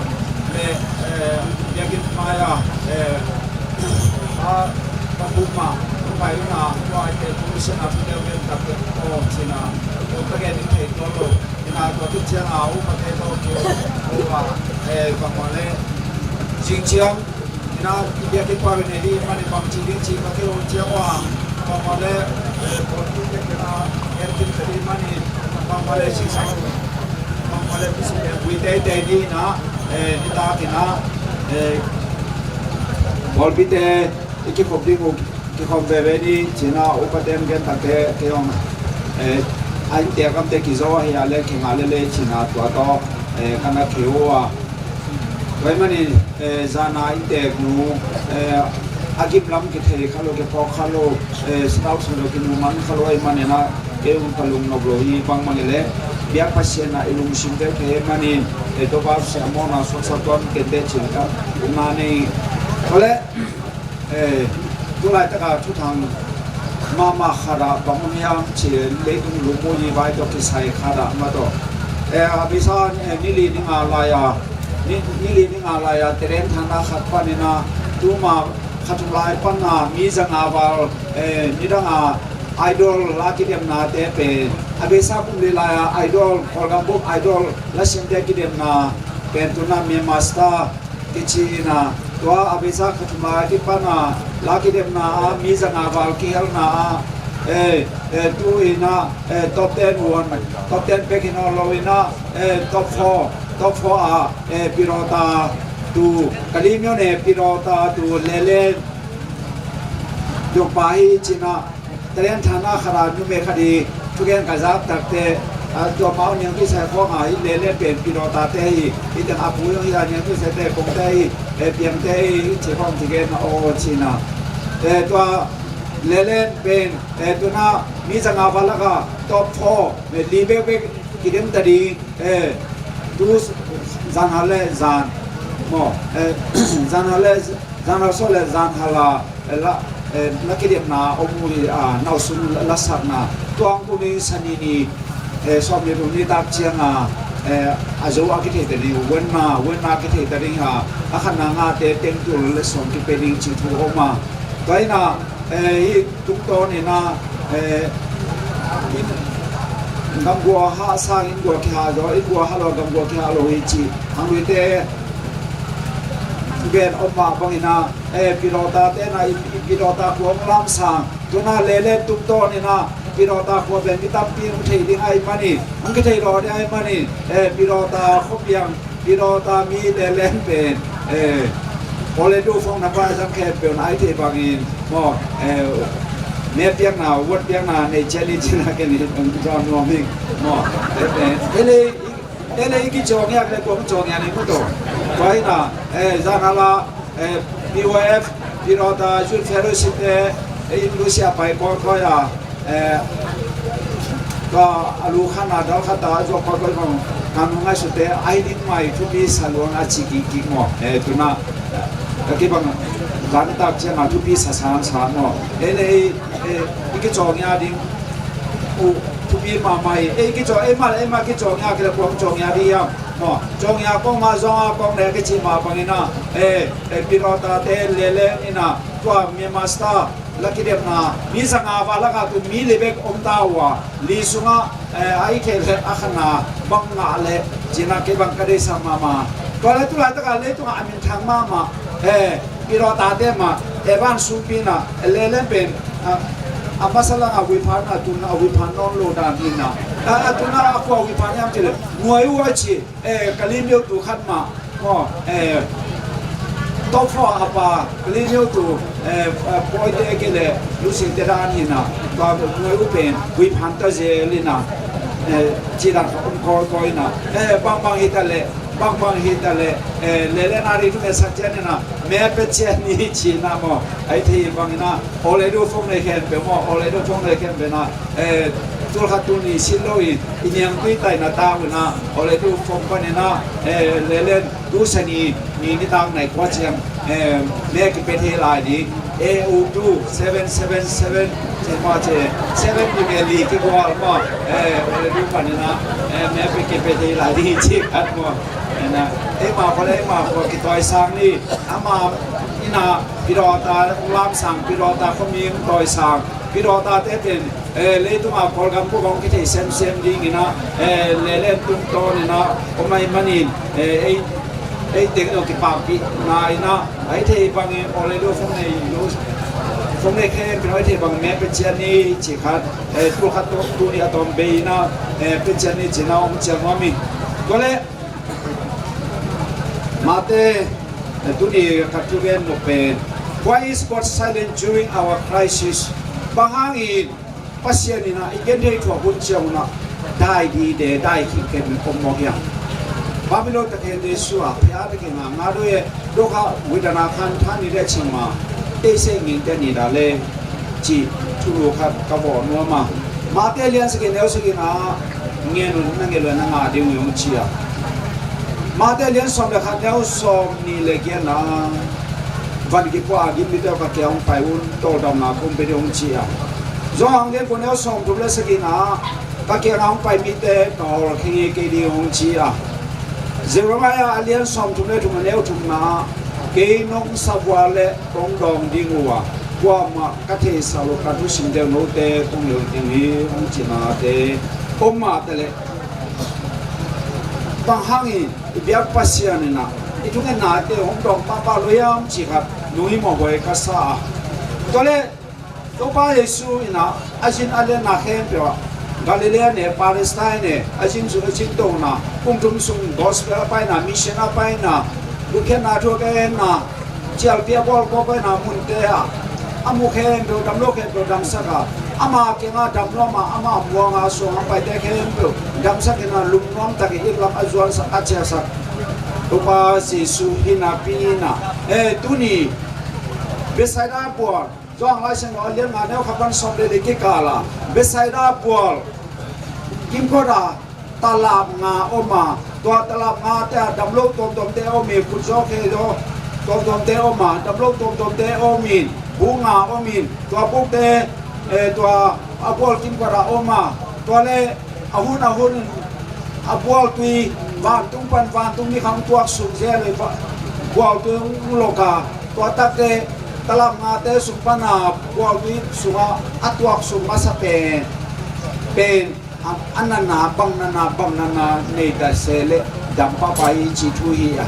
le, eh, ya ki ma ya, eh, a, ka bu ma, ko bai na, ko ai te, ko si na, ko ya ben ta ke, ko si na, ko ka gen ni te, ko lo, ina ko ki ciang a, u ka te, ko ki, ko wa, eh, ka ma le, jing ciang, Ina, i biakinn pa ne di mani bang ci ding ci ka kei hong ciang ua. Bang male, eh, pawlpi te kena, eh, kin te di mani, bang male si sang. Bang male, eh, wi tei tei di na, eh, di ta kina, eh, pawlpi te, i kikhop ding uh, kikhop veve di, cina upa tem gen tak te, kei hong, eh, a inntek am te kizo hi a le, kinga le le, cina tua to, eh, kana kiu a. Tua ahih manin, eh, zana inntek nu, eh, A gimlam kithei kha lo, kiphawk kha lo, eh, sitau sung lo, kimuhman kha lo ahih manin ah, kei un ka lungnop lo hi. Bangmah hi leh biak Pasian ah i lungsim veve ahih manin, eh, Topa Pasian mawhna suaksak tuan kei inteh ci-in ka upna nei. Tua leh, eh, tu laitak a thuthang mahmah khat ah bang om hiam cih leh, leitung lumuh hi vai tawh kisai khat ah mah tawh, eh, a beisa, eh, ni li ni nga lai a, ni, ni li ni nga lai a talent thakna khat panin ah, tuma kha thum lai pan a mi za nga val, eh, nidang a Idol la kidemnate pen, a beisa kum li lai a Idol, Kawlgam bup Idol la siamte kidemna pen tu-in ah Myanmar Star kici-in ah, tua a beisa kha thum lai kipan a la kidemna ah mi za nga val kihelna ah, eh, eh, tu-in ah, eh, top ten won, top ten bek hi nawn lo-in ah, eh, top four, top four ah, eh, Pi Dawta tu, Kalaymyo ne Pi Dawta tu Lelen Dongpa hi ci-in ah, talent thakna khat a numei khat hi, thugen ka zak takteh, ah, tua amau niangtui sai khawng a hi, Lelen pen Pi Dawta te hi, hi teng a pu zong hi a, niangtui saite kongte hi, eh, piangte hi, ci khawng ci gen a aw ci-in ah. Eh, tua Lelen pen, eh, tu-in ah mi za nga val lak a top four, eh, li bekbek kidem ta ding, eh, tu zanhal le zan, maw, eh, zanhal le, zanhal sawt le zanhal a, eh, la, eh, la kidemna om uh hi, ah, Nausung la, lasakna. Tua hang tuni Sani ni, eh, sawmnih ni tak ciang a, eh, a zo a kithei ta ding, Wenna, Wenna kithei ta ding a, a khatna ngate teng tul le sawm kipia ding ci thu om a. Tua hi-in ah, eh, hih tungtawnin ah, eh, inn, gamgua hah sang inngua kihah zaw, inngua hah lo gamgua kihah lo hi ci. Hangluite thugen om mah bangin ah, eh, Pi Dawta te in ah, i, i Pi Dawta khua hong lamsang. Tu-in ah Lelen tungtawnin ah Pi Dawta khua pen mi tampi hong thei ding ahih manin, hong kithei lawh ding ahih manin, eh, Pi Dawta khuapiang, Pi Dawta mi Lelen pen, eh, Aw Le Du phone number zang khempeuh in ah, a i theih bangin, maw, eh, me piakna, vote piakna nei ciat ni ci-in ah ken hong zawn nuam ing, maw. Eh, eh, eh, le, eh, le i kicaw ngiat le kua hong caw ngiat ni maw tua. Tua hi-in ah, eh, zanhal a, eh, P Y F, Pi Dawta Youth Fellowship te, eh, in Lusia pai kawikawi a, eh, tua a lu khat a dal khat a zuak kawikawi khong, ka nu ngaihsutte a hi ding mai thupi sa luang a ci kik kik maw. Eh, tu-in ah, eh, ka kibang dan tak ciang a thupi sa sang sang maw. Eh, le, eh, i kicaw ngiat ding uh thupi mahmah hi. Eh, i kicaw, eh, mah le, eh, mah kicaw ngiat kei le kua hong caw ngiat ding hiam maw. Caw ngiat kawng mah zong a kawng le kici mah bangin ah, eh, eh, Pi Dawta te Lelen in ah, tua Myanmar Star la kidemna, mi za nga val lak a tu mi li bek om ta uh a, li sungah, eh, a i khe le a khatna bang ngah le ci-in ah kei bang ka deihsak mahmah. Tua le tu laitak a leitung ah a minthang mahmah, eh, Pi Dawta te mah, eh, van sungpi-in ah, eh, Lelen pen, ah, a masa lang a vuiphan a, tu-in ah a vuiphan nawn lo dan hi-in ah. Ah, ah, tu-in ah a kua vuiphan hiam cih le, Nuai Uh a ci, eh, Kalaymyo tu khat mah, maw, eh, top four a pa, Kalaymyo tu, eh, eh, pawite kei le, lusingte dan hi-in ah, tua Nuai Uh pen, vuiphan ta zel in ah, eh, ci dan khat om kawikawi in ah, eh, bangbang hi ta leh, bangbang hi ta leh, eh, Lelen a ri tu me sa cian in ah, me pe cian ni ci-in ah maw, a i thei bangin ah, Aw Le Du phone nei khempeuh maw, Aw Le Du phone nei khempeuh in ah, eh, tul khat tul nih sin lo in, i niangtui taina tak un ah, Aw Le Du phone panin ah, eh, Lelen tu Sani ni nitak nai kua ciang, eh, me kipia thei lai ding, A O two seven seven seven, ci maw ci, seven pi me li kigual maw, eh, Aw Le Du panin ah, eh, me kipia thei lai ding ci khat maw, eh, na, eh, mah khua le, eh, mah khua kitawisang ni, amah in ah, Pi Dawta lamsang, Pi Dawta khuami tawisang, Pi Dawta te pen, eh, leitung a Kawlgam bup hong kithei semsem dingin ah, eh, Lelen tungtawnin ah om ahih manin, eh, ei, ei teng dong kipakpihna in ah, a i thei bangin Aw Le Du phone nei lo, phone nei khempeuh in ah a i thei bangin me pe ciat ni ci khat, eh, tu khat tu, tu ni a tawm bei in ah, eh, pe ciat ni ci-in ah hong cial nuam ing. Tua leh, Mate, eh, tuni ka thugen nop pen, Why is God silent during our crisis? Bang hangin Pasian in ah i genthei thuak hun ciang un ah dai dide, dai khit khen om mawk hiam? Babylon takhente sua, phia takhente nga, nga doi e, dok a, widana khan than ni de ching ma. Teisei ngingte ni dah le cih thulu khat ka vawh nuam a. Mate lian sagih neu sagihna ngen un, na ngen un na ngah ding uh hi hong ci a. Mate lian sawm le khat neu sawm nih le giatna, van kipua a gim mite uh ka kiang hong pai un, tawldamna kong pia ding hong ci a. Johan lian kua neu sawm thum le sagihna, ka kiangah hong pai mite ka hawlkhia ngei kei ding hong ci a. Jeremiah a lian sawm thum le thum a neu thumna, kei nong sa vua le kong dawng ding uh a, kuamah ka theihsa lo ka thusimte uh note kong hilh ding hi, hong cinate om mah ta leh, bang hangin i biak Pasian in ah i thungennate hong dawng pahpah lo hiam cih khat nung hi mawhhuai ka sa a. Tua leh Topa Jesu in ah a zin a lianna khempeuh ah, Galilee ne, Palestine ne, a zin zu a zin tona, kum thum sung gospel a paina, mission a paina, lungkhiatna thu a genna, cialpi a bawl kawkawi na munte ah a mu khempeuh, dam lo khempeuh damsak a, ama kiangah dam lo, ama, ama muanga suang a paite khempeuh damsak in ah, lungnuam takin it lam a zuansak, a ciahsak Topa Jesu hi napi in ah, eh, tuni Bethsaida bual, Johan Lai Siangtho a lian nga neu khat pan sawm le li kikal a Bethsaida bual kimkot a talap nga om a, tua talap ngate ah dam lo tuamtuamte om hi, khutzaw kheizaw tuamtuamte om a, dam lo tuamtuamte om in, bu nga om in, tua bukte, eh, tua a bual kimkot ah om a, tua leh a hun a hun in a bualtui vantung pan vantung mi khang tuak suk zel hi, bualtui hong lok a, tua takte talap ngate sung pan a bualtui sungah a tuak suk masa pen, pen a, a nana, bang nana, bang nana nei ta se leh dam pahpah hi cih thu hi a.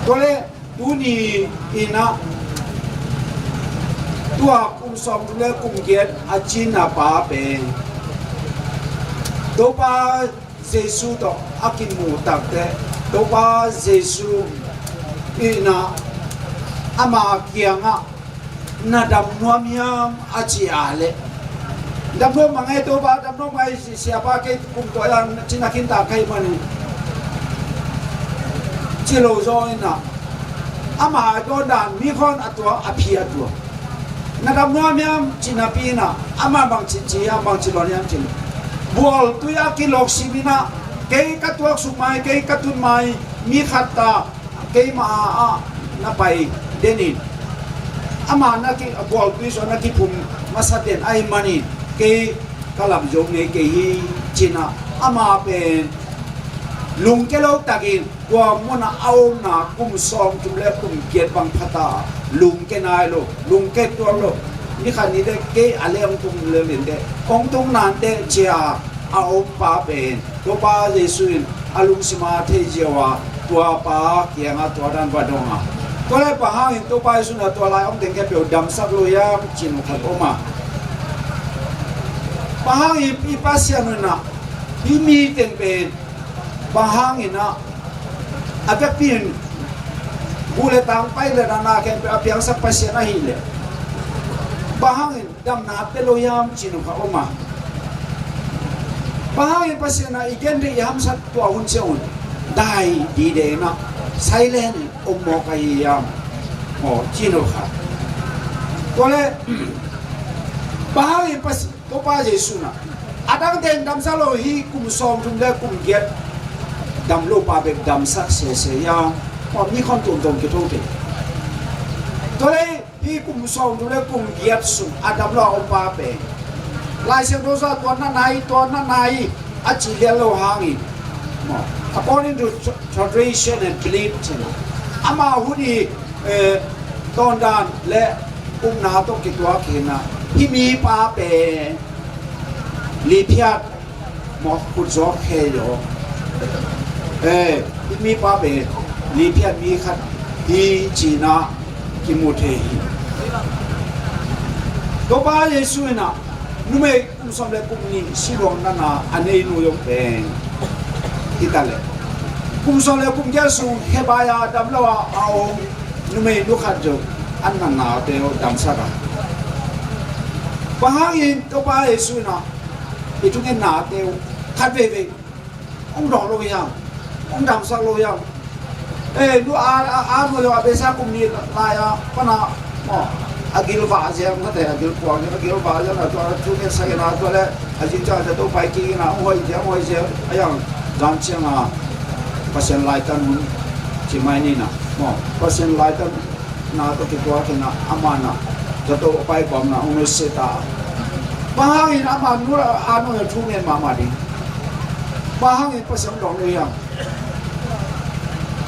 Tua leh tuni in ah tua kum sawm thum le kum giat a cina pa pen Topa Jesu tawh a kimuh takte, Topa Jesu in ah ama kiangah, na dam nuam hiam a ci a leh, dam nuam mah nge Topa, dam nuam mah hi, siapa, kei kum tua hiam, cina khinta kei mah ni, ci lo zaw in ah, ama a dawn dan mi khawn a tua, a phi a tua. Na dam nuam hiam cih napi in ah, ama bang ci ci hiam, bang ci lon hiam cih leh, bualtui a kilok sim in ah, kei ka tuak suk mai, kei ka tun mai, mi khat ta keimah ah na pai den in, ama na ki, bualtui sung na kiphum masa den ahih manin kei ka lap zo ngei kei hi, ci in ah, ama pen lungkia lo takin tua munah a omna kum sawm thum le kum giat bang pha ta, lungkia nai lo, lungkia tuan lo. Ni khat ni teh kei a leh hong tung lel in teh, hong tung nan teh ci a a om pa pen Topa Jesu in a lungsim a thei ziau a, tua pa kiangah tua dan va dong a. Tua leh bang hangin Topa Jesu in ah tua lai om teng khempeuh damsak lo hiam cih nu khat om a. Bang hangin i Pasian in ah hih mi teng pen bang hangin ah a vekpi in bu le tang, pai le na, na khempeuh a piangsak Pasian ahih leh, bang hangin damna pia lo hiam cih nu khat om a. Bang hangin Pasian a i gen ding i hamsat tua hun ciang un dai dide in ah silent in om mawk ahi hiam maw, cih nu khat. Tua leh bang hangin Pasian, Topa Jesu in ah a dangte in damsak lo, hih kum sawm thum le kum giat dam lo pa bek damsak sese hiam maw, mi khawn tuamtuam kitho thei. Tua leh hih kum sawm thum le kum giat sung a dam lo a om pa pen Lai Siangtho sung ah tua na nai, tua na nai a ci lian lo hangin maw, according to tra-, tradition and belief ci in ah, ama hun i, eh, tawndan le upna tawh kituak hi in ah, hih mi pa pen liphiat maw, khutzaw kheizaw, eh, hih mi pa pen liphiat mi khat hi ci in ah kimu thei hi. Topa Jesu in ah numei kum sawm le kum nih siluang nana a nei nu zong pen hi ta leh, kum sawm le kum giat sung khebai a dam lo a a om numei nu khat zong a nanate aw damsak a. Bang hangin Topa Jesu in ah i thungennate uh khat veivei hong dawng lo hiam, hong damsak lo hiam? Eh, nu a, a, a nu zong a beisa kum nih lai a pan a maw, a gilvah ziang mate, a gilpuang a gilvah ziang a tua thu ngen sak in a tua le a zing ciang a zato pai kik in a hong hoih ziang hong hoih ziang a yang zan ciang a Pasian laitan hun ci mai ni na maw, Pasian laitan na tawh kituak in a amah na zato a pai bawm na hong nusia ta. Bang hangin amah nu a nu a thu ngen mahmah ding? Bang hangin Pasian dong lo hiam?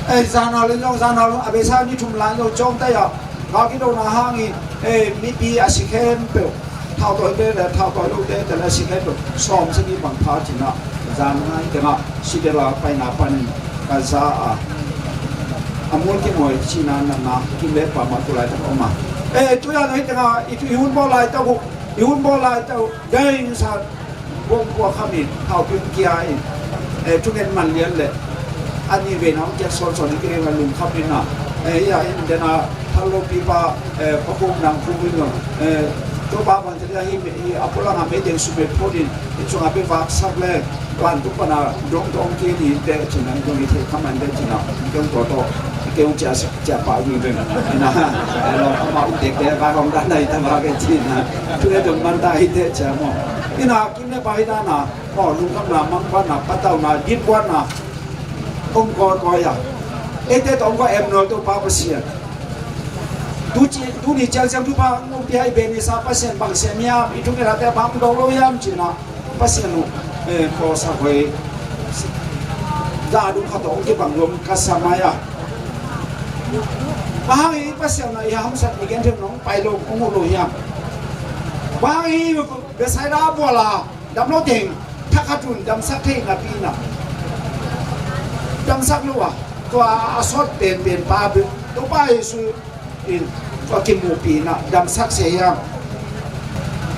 Ei, zanhal in zong, zanhal a beisa ni thum lai zong cawng tai a, gal kidona hangin, ei, mipi a si khempeuh, thautawi te le thautawi lo te te le a si khempeuh sawm sagi bang pha cin a, zan ngai tengah si te la paina panin ka za a, a mul kimawi cina nana kim le pa ma tu lai tak om a. Ei, tu yan hei tengah i tu i hun bawl lai tak uh, i hun bawl lai tak uh, dei sa bawng kua kham in, hau pin kia in, eh, thungen man lian le. Ani ve na hong kia sawn sawn in kia lungkham in na. Eh, ya in dena thalo pipa, eh, pakhum nang khu in no. Eh, to pa ban te hi me hi a pulang a me den su me pho din. In chung a pe vak sak le. Ban tu pana dong dong kia ni te chin na dong i te kham an te chin na. Dong to to. Kia hong chia sak. Cia pa ui veng. Ina, elo ama u tek te ba hong dan dai ta ba ke cina. Tu e dong man ta hi te cia mo. Ina kim ne pa hi ta na. Mo lungkham na, mangpa na, patau na, gitkuan na. Om ko ko ya. Ei te tong ko em nol to pa Pasian. Tu ci, tu ni ciang ciang tu pa ngom pi hai be ni sa Pasian bang siam yam. I tu ni la te bang dong lo yam cina. Pasian uh, eh, ko sa hoi. Za dum khat tong kibang lom ka sa mai a. Bang hang i Pasian na i hamsat i gen them nong pai lo kong lo hiam. Bang hang i Bethsaida bual a dam lo teng thakhat un damsak thei na pi na. Damsak lo a tua a sawt pen pen pa be to pa Jesu in tua kimuhpih na damsak sia hiam.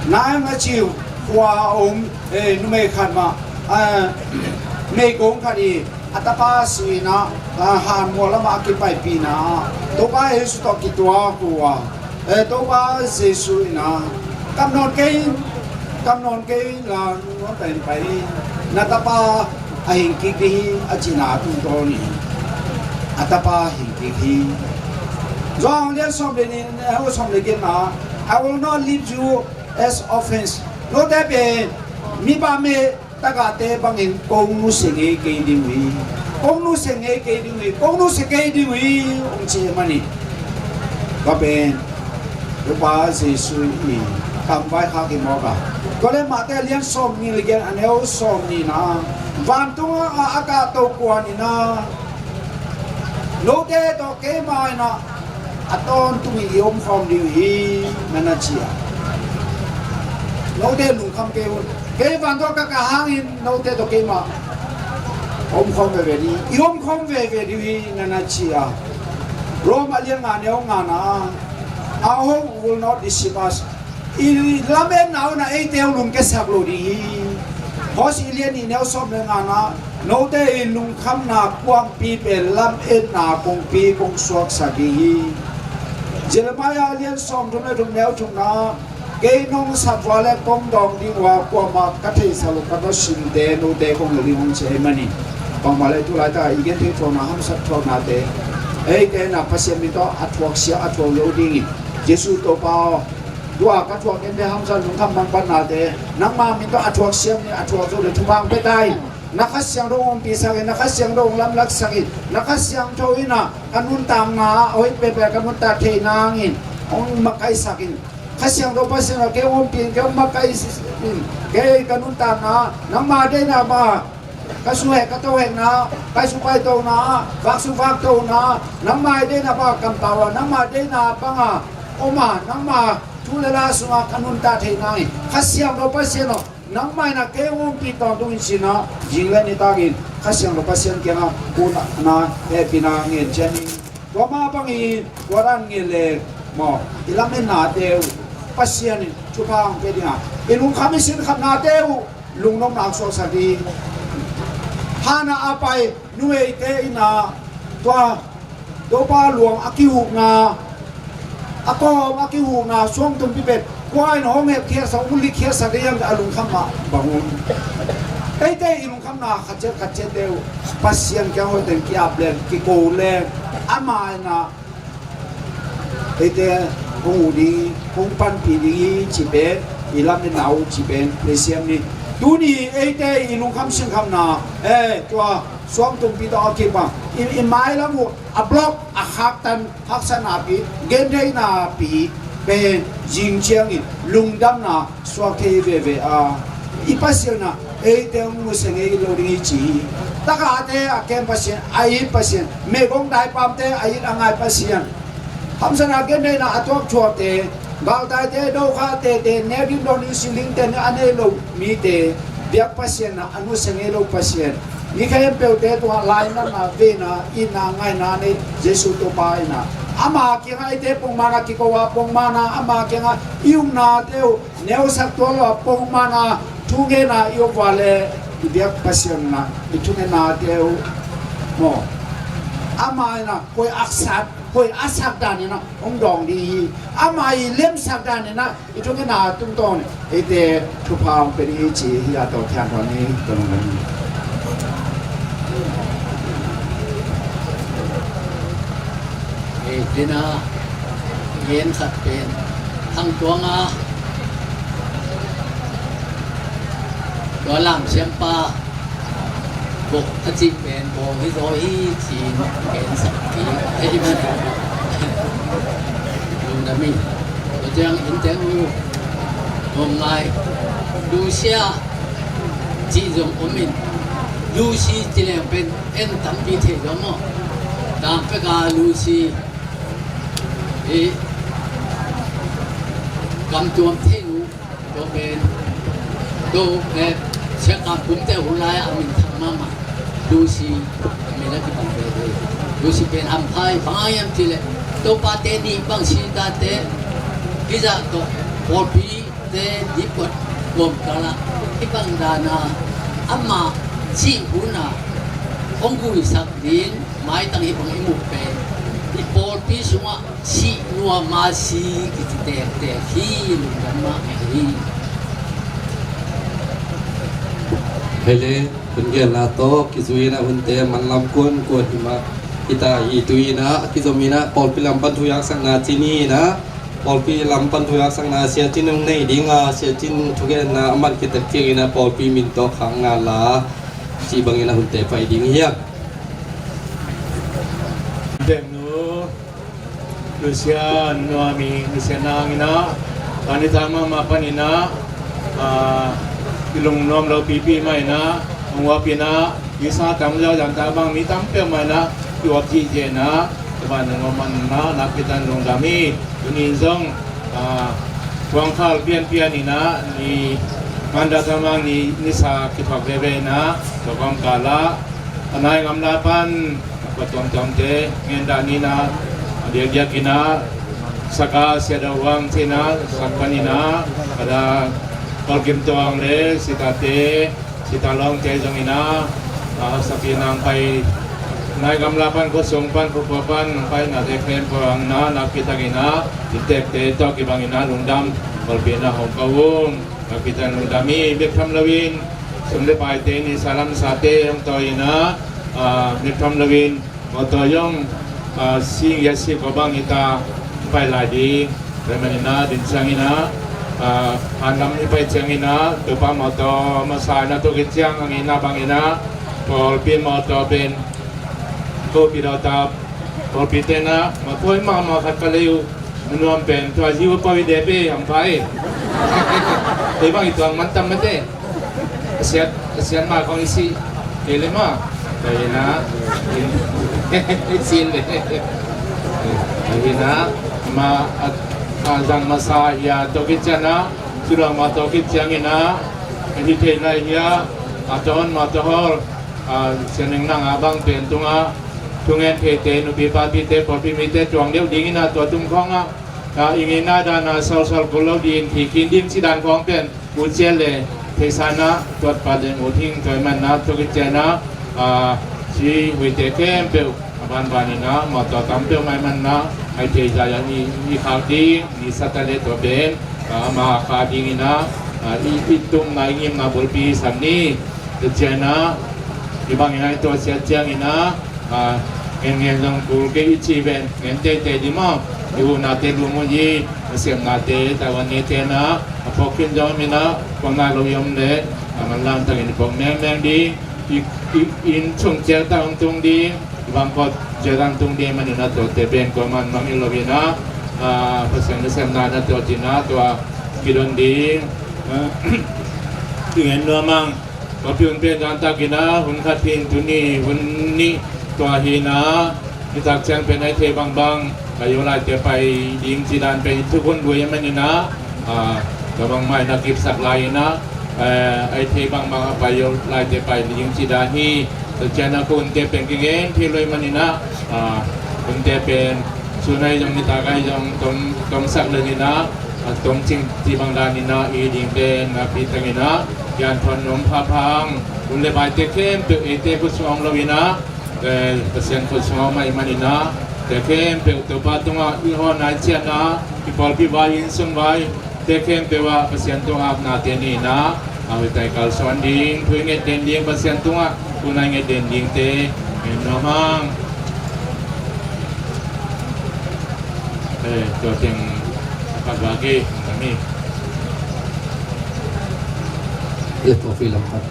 Nang a ci hua a om, eh, numei khat mah, eh, meigong khat i a tapa si na, ah, han mual lamah a kipaipih na Topa Jesu tawh kituak uh a, eh, Topa Jesu in a kam nawn kei, kam nawn kei la nuam pen pai na tapa a hing kik ding hi a cina tungtawn in a tapa a hing kik hi. Johan lian sawm le nih, eh, sawm le giat na, "I will not leave you as orphans." Note pen mi pa me tagahte bangin kong nusia ngei kei ding uh hi. Kong nusia ngei kei ding uh hi. Kong nusia kei ding uh hi. Hong ci hi mani. Ka pen Topa Jesu i kam vaikhak hi mawk a. Tua le Mate lian sawm nih le giat a neu sawm nih na, vantung a a kahto kuan in a, note tawh keima in a a tawntung i omkhawm ding uh hi na na ci a. Note lungkham kei un. Kei vantung a ka kah hangin note tawh keima omkhawm veve ding, i omkhawm veve ding uh hi na na ci a. Rome a lian nga neu nga na, "Our hope will not deceive us." I lametna un a eite uh lungkiasak lo ding hi. Hosea lian nih neu sawm le nga na, note i lungkhamna kuangpi pen lametna kongpi kong suaksak ding hi. Jeremiah lian sawm thum le thum neu thum na, kei nong sapvua le kong dawng ding uh a kuamah ka theihsak lo ka lawsimte note kong hilh ding hong ci ahih manin. Bangmah le tu laitak i gen thei thuakna, hamsat thuaknate eite na Pasian min tawh a thuaksia a thuak lo dingin, Jesu Topa aw, tua ka thuak kente hamsa lungkham mangpatnate nangma min tawh a thuak siam in, a thuak zo le thupha hong pia ta in. Na Kha Siangtho hong ompihsak in, na Kha Siangtho hong lamlaksak in, na Kha Siangtho in a ka nuntakna ah hoih peuhpeuh ka nuntak theih nangin hong makaihsak in. Kha Siangtho Pasian aw, kei hong ompih in, kei hong makaih in, kei ka nuntakna ah nangma deihna bang a ka su hek ka to hekna, pai su pai tona, vak su vak tona, nangma i deihna bang a kampau a, nangma deihna bang a om a, nangma thu le la sungah ka nuntak theih nangin Kha Siangtho Pasian aw, nangma in a kei hong ompih tawntung in ci-in a, zing le nitak in Kha Siangtho Pasian kiangah kuhna hehpihna ngen ciat ni. Tua mah bangin tua dan ngen le maw, i lametnate uh Pasian in thupha hong pia ding a, i lungkham i sinkhamnate uh lungnopna hong suaksak ding. Hana a pai numeite in a tua Topa luang a kihukna, a kawm a kihukna suangtum pipet kua in hong hepkhiatsak, hong likkhiatsak ding hiam a lungkham mah bang un. Eite i lungkhamna khat ciat khat ciatte uh Pasian kiang hoih teng ki-ap leng, kiko leng, ama in a eite kong uh ding, kong panpih ding hi ci pen i lametna uh ci pen Pasian ni. Tuni eite i lungkham sinkhamna, eh, tua suang tumpi tawh a kipan i, i mailam uh a blok a khaktan haksatnapi, gentheihnapi pen zing ciangin lungdamna suak thei veve a, i Pasian ah eite hong nusia ngei lo ding hi ci hi. Takate a kem Pasian, a it Pasian, meigong daipamte a it a ngai Pasian, hamsatna gentheihna a tuak thuakte, galtaite, dokhate, te nek ding dawn ding siling te a nei lo mite, biak Pasian ah a nusia ngei lo Pasian, mi khempeuhte tungah lainatna, veina, itna, ngaina nei Jesu Topa in ah, ama kiangah eite pongmana kiko a, pongmana ama kiangah i upnate uh neusak tuan lo a, pongmana thungetna i up uh a leh i biak Pasian in ah i thungennate uh maw, ama in ah koi a sak, koi a sak dan in ah hong dawng ding hi. Ama i lemsak dan in ah i thungetna tungtawn eite thupha hong pia ding hi ci hi. A tawh khianthawn hi. Ka lungdam hi. Ei, tina gen khat pen Thang Tuang a tua lam siampa bok a cih pen bawng hi zaw hi ci-in gensak hi. Ei, man lungdam hi. Tua ciang innte uh nuam ngai. Lucia cih zong om in, Lucy ci leng pen en tampi thei zaw maw? Tangpek a Lucy i gamtuam thei uh, tua pen tua, eh, siakam pumte hun lai-ah a min thang mahmah. Lucy a min a kibang veve. Lucy pen hampha hi, bang hang hiam cih leh Topate nih bang sitate hizah tawh pawlpi te dipkuat gawmkal ah hih bang dan a ama sih hun a hong guisak ding maitang hih bang i muh pen i pawlpi sungah sih nuam a si kici tektek hi. Lungdam mahmah hi. Hei le, hun gelna tawh kizui in ah hunte manlam kuankua hi mah. Hita hi tu in ah kizom in ah pawlpi lam pan thu yaksakna ci ni in ah pawlpi lam pan thu yaksakna Sia Cin hong nei ding a, Sia Cin thugenna a man khit tak ciangin ah pawlpi min tawh khakna la cih bangin a hunte pai ding hi a. Bengnu Lucia Nuami, Lucia nang in ah, pani tama ma pan in ah, ah, kilung nuam lo pipi ma in ah, hong uap in ah, i sa tam lo zan ta bang mi tam peuh ma in ah, i uap cih cih in ah, Tua ban nang om man na, nakpi takin lungdam hi. Tuni in zong, ah, kuangkhal pianpian in ah, ni manda tamang ni, nisa kithawk veve in ah, tua kawmkal ah, a nai ngamla pan, a kua tuamtuamte, ngen dah ni in ah, a diakdiak in ah, saka sia dah uang ci in ah, sak pan in ah, a dah Kawlkim tuang le, sitate, Sita lawngte zong in ah, a, sapi nang pai, nai gamla pan, khua sung pan, khua khua pan, pai nate khempeuh hang in ah, nakpi takin ah, inntekte tawh kibang in ah, lungdam, pawlpi in ah hong ko ung, nakpi takin lungdam hi. Bek tham loin, sum le paite, nisa lam sate hong tawi in ah, a, bek tham loin, Mawtaw zong, ah, sing ya si ko bang hita pai lai ding. Tua ahih manin ah, din ciangin ah, ah, hanlam i pai ciangin ah, Topa mawtaw masa in ah, tua khit ciang hangin ah bangin ah, pawlpi mawtaw pen, ko pi dawta, pawlpi ten ah, mawtaw i mahmah khat ka lei uh, nuam pen, tua ziu pau i dep e, hampha e. Kei bang i tuang man tam mate. Siat, siat ma kong isi. Kei le ma. Kei na. Isi le. Kei na. Ma, a, a, zang masa ya, tua khit ciang a, sula ma tua khit ciangin ah, hi thei lai hia, a ton ma tua hol, a, sian ning nang a bang pen tung a, thungen thei te, nupi papi te, pawlpi mite tuang deuh dingin ah, tua tung khong ah, a, i ngeina dan a, solsol kul lo ding, thi khin ding ci dan khong pen, ut ciat le, theihsa in ah, tuat pah leng ut hing, tua ahih manin ah, tua khit ciang ah, a, si huite khempeuh, a banban in ah, mawtaw tam peuhmah ahih manin ah, a i theihsa in ah, i, i khak ding, i sa ta le tua pen, a, ama khak dingin ah, a, i, i tumna, i ngimna bulpi sam ni, tua ciang ah, i bangin ah, i tuahsiat ciangin ah, a, ngen ngen zong kul kei i ci ven, ngen teitei ding maw, i huhnate lum uh hi, Nasepnate Taiwan ni tenah a phawk khin zong minah, phawk nai lo i om leh a manlang takin i phawk mengmeng ding. I, i, inn chung ciang tah hong tung ding, i bangkawt ciang tah hong tung ding maninah, tuate pen kuaman mang i lo inah, a, Pasian nasepna na tuat inah tua kidon ding. A, i ngen nuam ang. Tua pi hun pen dan takinah, hun khat hin tuni hun nih tua hinah, nitak ciang pen a i thei bangbang pai uh laite pai ding ci dan pen i thuk hun lui a maninah, a, tua bangmah inah kipsak lai inah, a, a i thei bangbang a pai uh laite pai ding ci dan hi. Tua cianah ka hunte pen kingen thei lui maninah, a, hunte pen sun ahi zong nitak ahi zong tom, tomsak leninah, a, tomcing ci bang daninah i ding pen nakpi takinah yan thon nom phaphang. Hun le baite khempeuh eite khut sung om lo inah, eh, Pasian khut sung om ahi maninah, te khempeuh Topa tungah i haw nai cianah, i pawlpi vai, inn sung vai te khempeuh ah Pasian tungah apnate ninah, a, hoihtak kalsuan ding, thu i nget den ding Pasian tungah, thu na i nget den dingte ngen nuam hang. Eh, tua teng a khat vak hi, nami. Eh, coffee lam khat.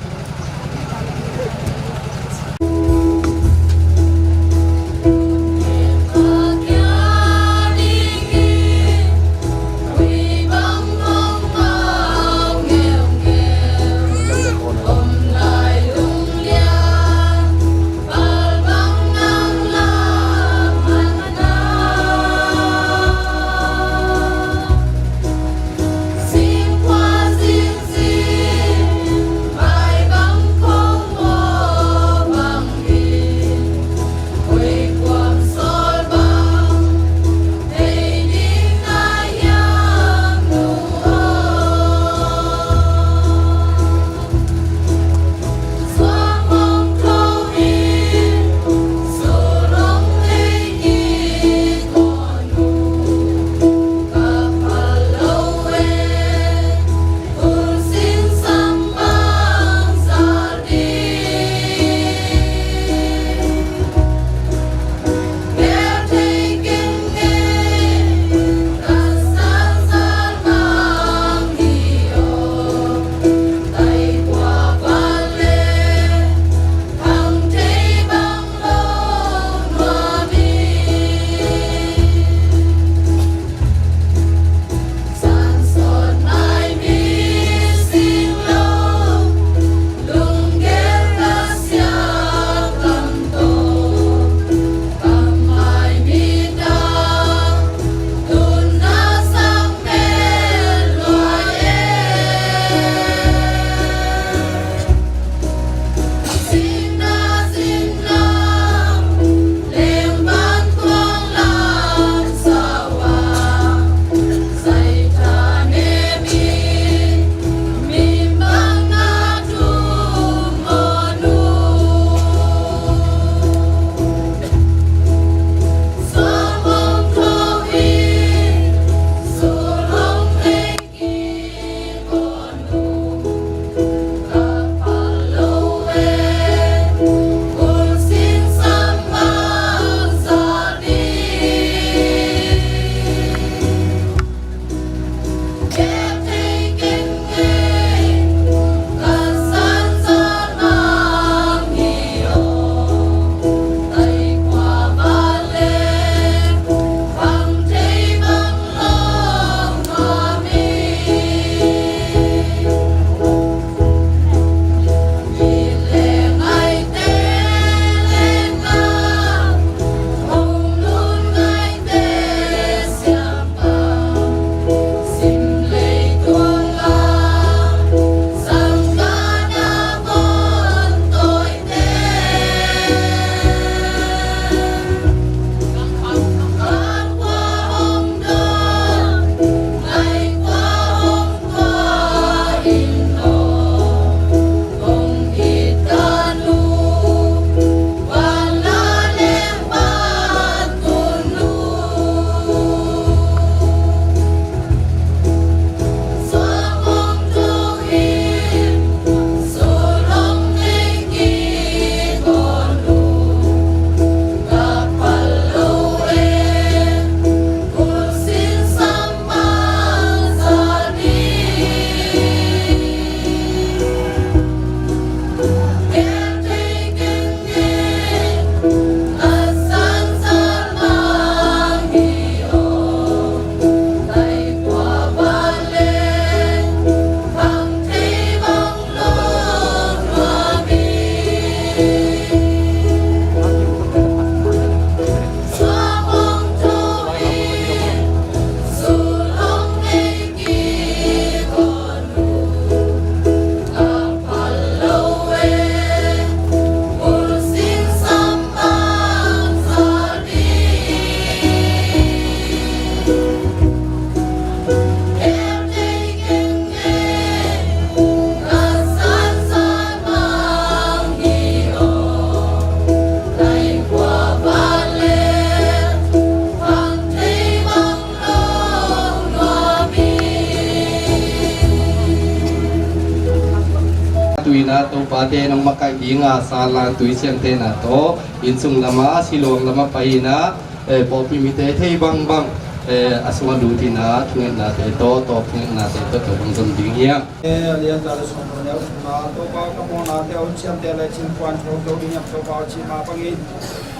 Tuina Topate nong makaih dinga, sanlan tui ciangtena tawh innsung lama, siluang lama paina, eh, pawlpi mite thei bangbang, eh, a sungah lutina thungetnate tawh, tawp thungetnate tawh, tawh bang zon ding hiam? Eh, a lian za le sawm le nih na, Topa ka mawhnate uh ciamteh le cingkuan thawk zo ding hiam Topa, ci mah bangin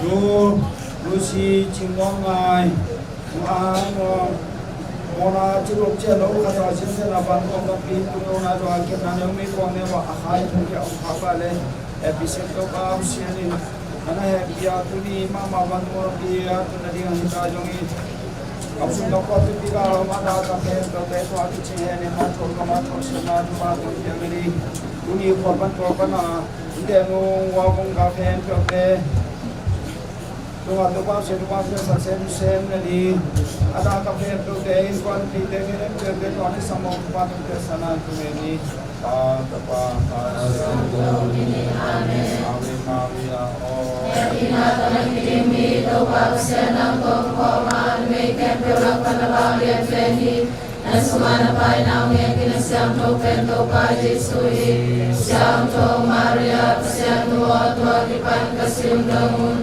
nu, nu si cingkuan ngai. Mawhna ci lok ciang lo khat a ciamtehna van kong lampi tung lo nai lo a, kepna neu mi kuang neu a khai thung kia om kha pah le, episode Topa Pasian in a na hehpih a, tuni mahmah van kong lampi a tun nading a hita zongin, a sum dok kuat pipi ka lo mah na ka phen ka phen tua kicing he ne ma thong ka ma thong siam na tu ma thong kiang ne ding. Tuni khual pan tua pan a, in te nung wa kong ka phen ka phen Tua Topa Pasian, Topa Pasian, sak sem sem na ni. A dang ka phen tu te in kuan pi te khen em te te tua ni sa mong Topa tu te sa na tu me ni. Pa, Topa, Pa, Pasian, Amen. Ave Maria, o. Ina tona kidimi Topa Pasian nang tong koma, mei ken tu lak pana bang lian pen hi. Na sungah na pai na ung, a kin a siangtho pen Topa Jesu hi. Siangtho Maria, Pasian nu aw, tua kipan ka sim dong un.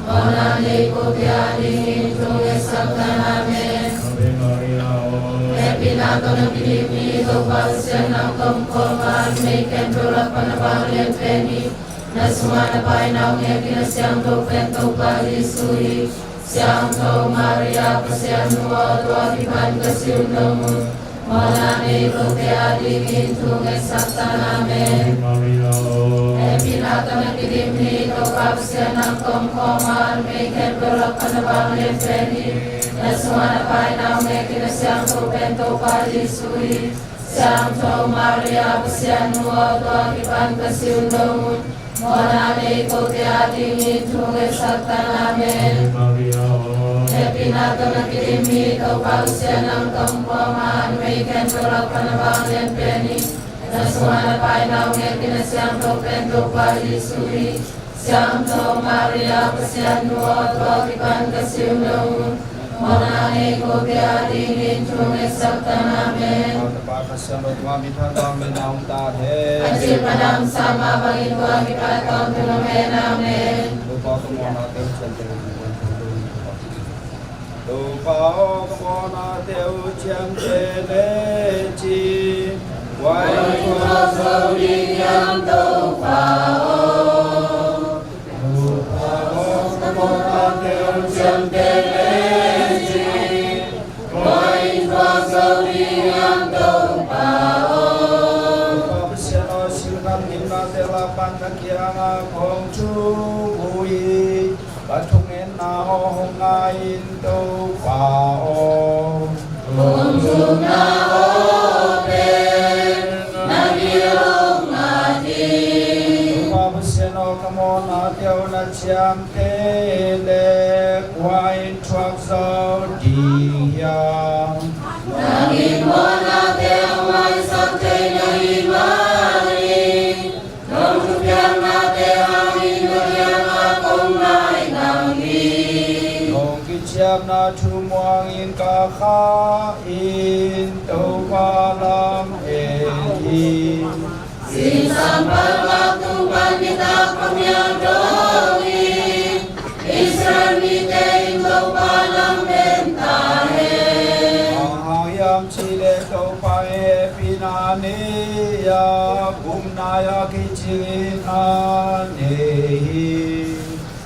Mawhna nei kote a dingin thungetsak tan. Amen. Ave Maria, o. Hehpihna tawh na kidimmi Topa Pasian nang tong koma, mei ken tu lak pana bang lian pen hi. Na sungah na pai na ung, a kin a siangtho pen Topa Jesu hi. Siangtho Maria, Pasian nu aw, tua kipan ka sim dong un. Mawhna nei kote a dingin thungetsak tan. Amen. Maria, o. Hehpihna tawh na kidimmi Topa Pasian nang tong koma, mei ken tu lak pana bang lian pen hi. Na sungah na pai na ung, a kin a siangtho pen Topa Jesu hi. Siangtho Maria, Pasian nu aw, tua kipan ka sim dong un. Mawhna nei kote a dingin thungetsak tan. Amen. Maria, o. Hehpihna tawh na kidimmi Topa Pasian nang tong koma, mei ken tu lak pana bang lian pen hi. Na sungah na pai na ung, a kin a siangtho pen Topa Jesu hi. Siangtho Maria, Pasian nu aw, tua kipan ka sim dong un. Mawhna nei kote a dingin thungetsak tan. Amen. Tapa Pasian lo tuma mi than bang mi na um ta hen. A cil padam sama bangin tua kipat tawntung amen. Amen. Topa ka mawhnate uh ciamteh le cingkuan thawk zo ding hiam Topa. Topa aw, ka mawhnate uh ciamteh le cingkuan thawk zo ding hiam Topa aw. Topa aw, ka mawhnate uh ciamteh le cingkuan thawk zo ding hiam Topa aw. Topa Pasian aw, silham gimnate lak pan ka kiangah kong thum uh hi. Ka thungetna aw hong ngai in Topa aw. Kong thumna aw pen na gil hong ngat hi. Topa Pasian aw, ka mawhnate uh na ciamteh leh kua in thuak zo ding hiam? Na gim mawhnate hong maisak thei na hi mah hi. Nong thupiaknate hangin ka kiangah kong ngainang hi. Nong kiciamna thu muangin ka kha in Topa lam en hi. Sisan palkak tung pan nitak pamial dong hi. Israel mite in Topa lam en ta hen. Bang hang hiam cih leh Topa in hehpihna nei a, gupna a, kicingna nei hi.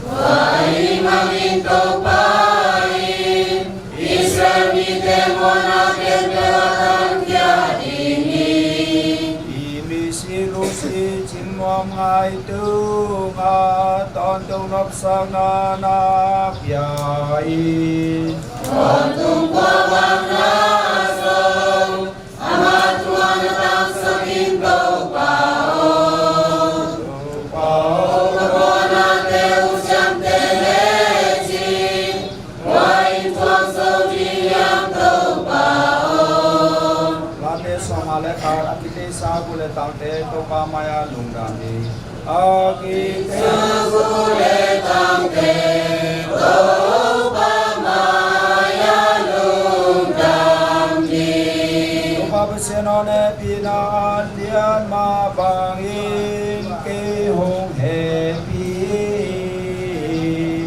Tua ahih manin Topa in Israel mite mawhna khempeuh a tankhia ding hi. Hih misi Lucy Cin Nuam Ngai tungah tawntung nopsakna na pia in. Tawntung kuavakna zong amah tungah na taangsak in Topa aw. Topa aw, ka mawhnate uh ciamteh lecin kua in thuak zo ding hiam Topa aw. Late sawmnga le khat, a kiteisa gu le tangte Topa mai-ah lungdam hi. A kiteisa gu le tangte Topa mai-ah lungdam hi. Pasian aw, na hehpihna an lian mah bangin kei hong hehpih hi.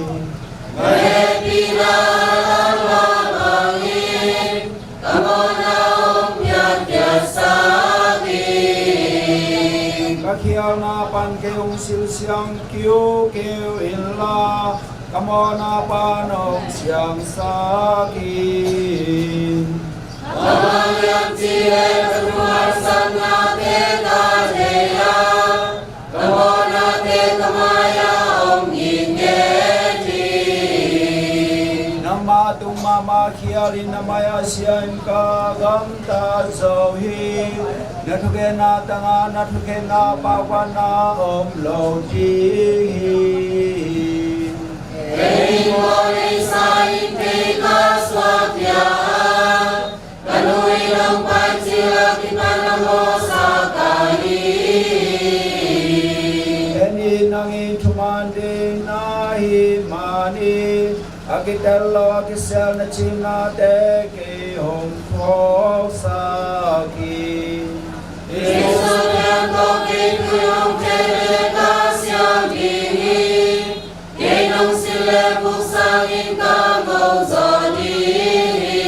Na hehpihna an lian mah bangin ka mawhna hong piakkhiatsak in. Ka khialna pan kei hong silsiang kiukiu inla, ka mawhna pan hong siangsak in. Bang hang hiam cih leh ka thu haksatnate ka thei a, ka mawhnate ka mai-ah hong ngen hi. Nangma tung mahmah khialin na mai-ah sia-in ka gamtat zo hi. Na thugenna tangah na thugenna paubanna om lo ding hi. Kei in bawl neisa in kei ka suakkhia a, ka nu in hong pai cil a kipan na mawhsak ka hi. En in, nang in thuman ding na hih manin, a kitel lo a kisial na cihnate kei hong phawksak in. Jesu lian tawh kei tui hong khel leh ka siang ding hi. Kei nong silh leh puk sangin ka ngong zaw ding hi.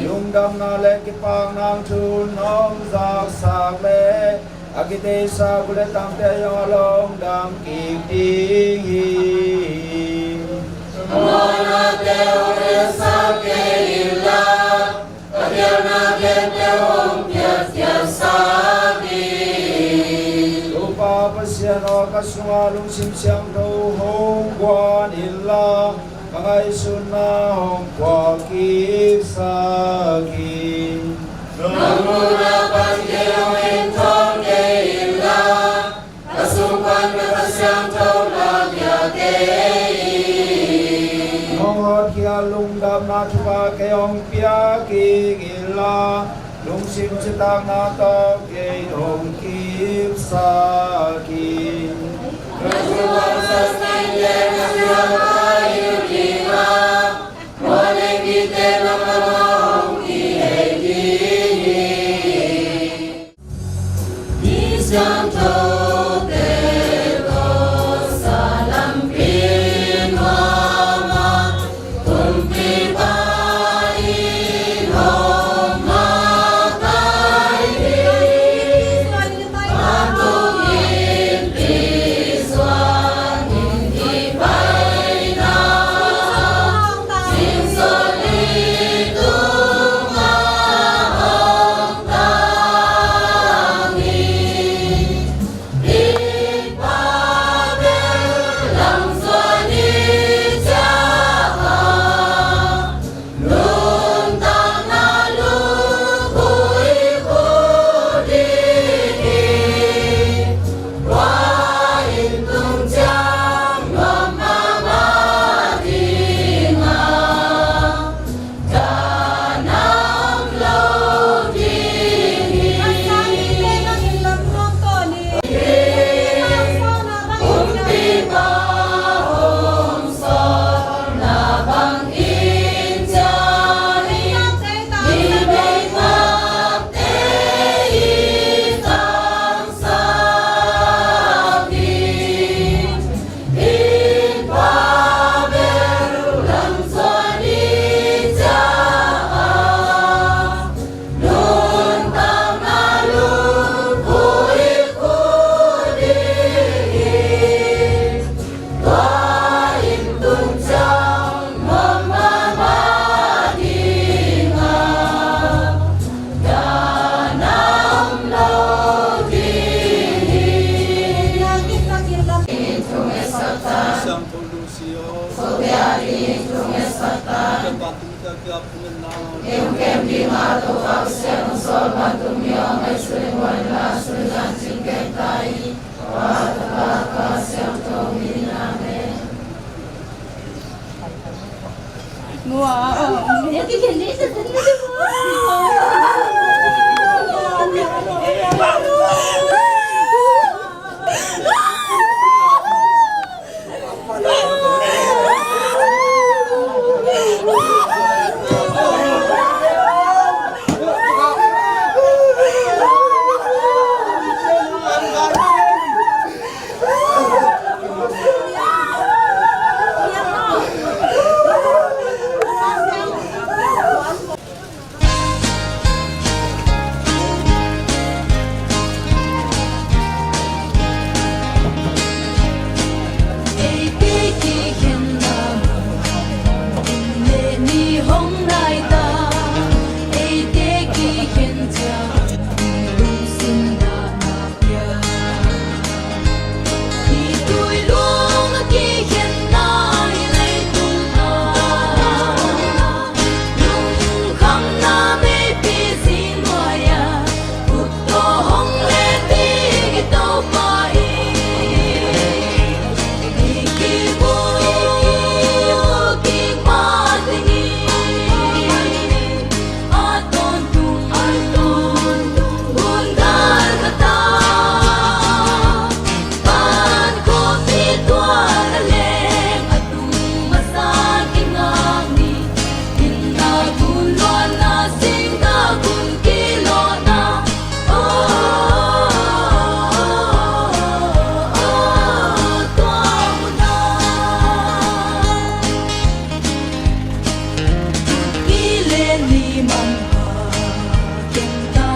Lungdamna leh kipakna thu nong zaksak leh, a kiteisa gu leh tamte zong a lungdam kik ding hi. Ka mawhnate hong ensak kei inla, ka khialna khempeuh hong piakkhiatsak in. Topa Pasian aw, ka sungah lungsim siangtho hong guan inla, ka ngaihsutna hong puak kiksak in. Nong muhna pan kei hong enthawn kei inla, ka sung pan na Kha Siangtho lakhia kei in. Nong hotkhiat lungdamna thupha kei hong pia kik inla, lungsim citakna tawh kei hong kipsak in. Na thu hong sasang leh na thu hong pai ding a, mual nei mite na mawh hong kihei ding hi. Mi siangthote tawh sa lampi nuam ah, kumpipa in hong makaih hi. Tua tung in i zuan in i paina, zingsol i tungah hong tang hi.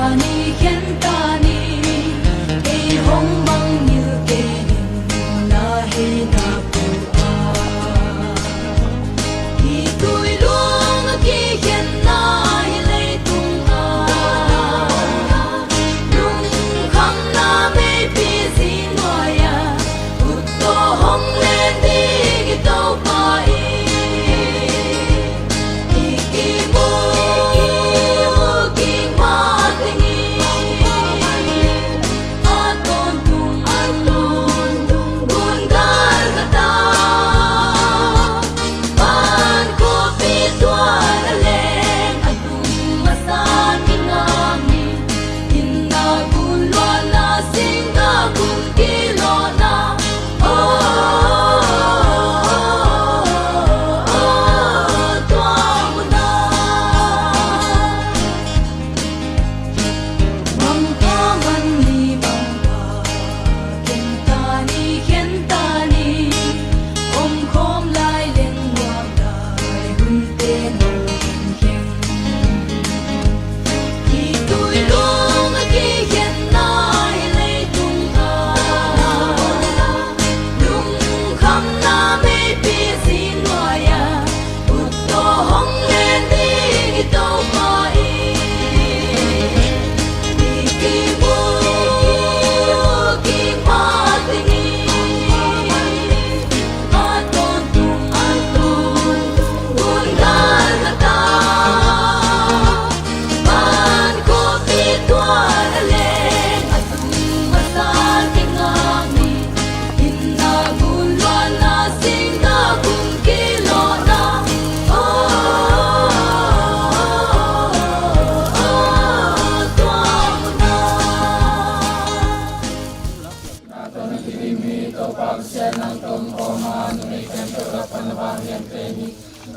Ni khen ta ni, ei hong mangngilh kei ning, na hehna pua. Hih tui lung a kikhenna hih leitung ah, lungkhamna meipi zi nuai-ah, ut tawh hong len ding i Topa in, i kimu kik mah teng in, a tawntung, a tawntung gun galkhat ah, Van khuapi tuan a leng a tung masa kingakna, inn a gun luanna, singgah kum kilawhna, oh, oh, oh, oh, tua mun ah. Mangpha man ni, mangpha khen ta ni, khen ta ni. Omkhawm lai leng, nuam lai hunte nong khen. Hih tui lung a kikhenna hih leitung ah, lungkhamna meipi zi nuai-ah, ut tawh hong len ding i Topa in, i kimu kik mah teng in, a tawntung, a tawntung gun galkhat ah, Van khuapi tuan a leng a tung masa kingakna, inn a gun luanna, singgah kum kilawhna, oh, oh, oh, oh, tua mun ah. Na tawh na kidim hi Topa Pasian, nang tawh kong kawm a, numei khempeuh lak pan na vanglian pen hi.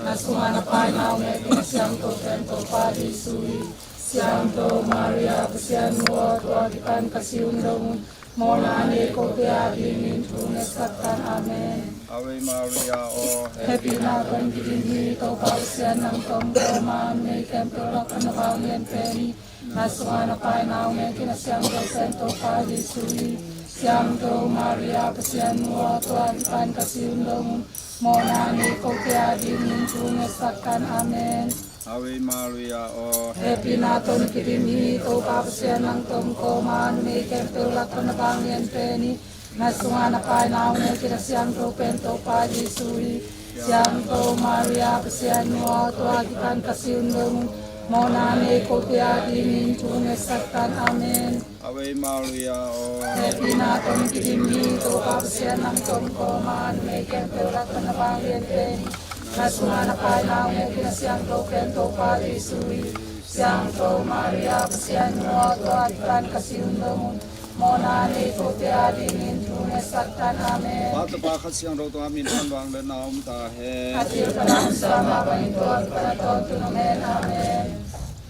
Na sungah na paina hong nget hi, na siangtho pen Topa Jesu hi. Siangtho Maria Pasian nu aw, tua kipan ka si hun dong un, mawhna nei kote a dingin thu ngetsak tan. Amen. Ave Maria aw, hehpihna tawh na kidim hi, Topa Pasian nang tawh kong kawm a, numei khempeuh lak pan na vanglian pen hi. Na sungah na paina hong nget hi, na siangtho pen Topa Jesu hi. Siangtho Maria Pasian nu aw, tua kipan ka si hun dong un, mawhna nei kote a dingin thu ngetsak tan. Amen. Ave Maria aw, hehpihna tawh na kidim hi, Topa Pasian nang tawh kong kawm a, numei khempeuh lak pan na vanglian pen hi. Na sungah na paina hong nget hi, na siangtho pen Topa Jesu hi. Siangtho Maria Pasian nu aw, tua kipan ka si hun dong un, mawhna nei kote a dingin thu ngetsak tan. Amen. Ave Maria aw, hehpihna tawh na kidim hi, Topa Pasian nang tawh kong kawm a, numei khempeuh lak pan na vanglian pen hi. Na sungah na paina hong nget hi, na siangtho pen Topa Jesu hi. Siangtho Maria Pasian nu aw, tua kipan ka si hun dong un, mawhna nei kote a dingin thu ngetsak tan. Amen. Pa, Tapa, Kha Siangtho tungah min pan vangliatna om ta hen. A thil pan a om sa mah bangin tua kipan a tawntung om hen. Amen.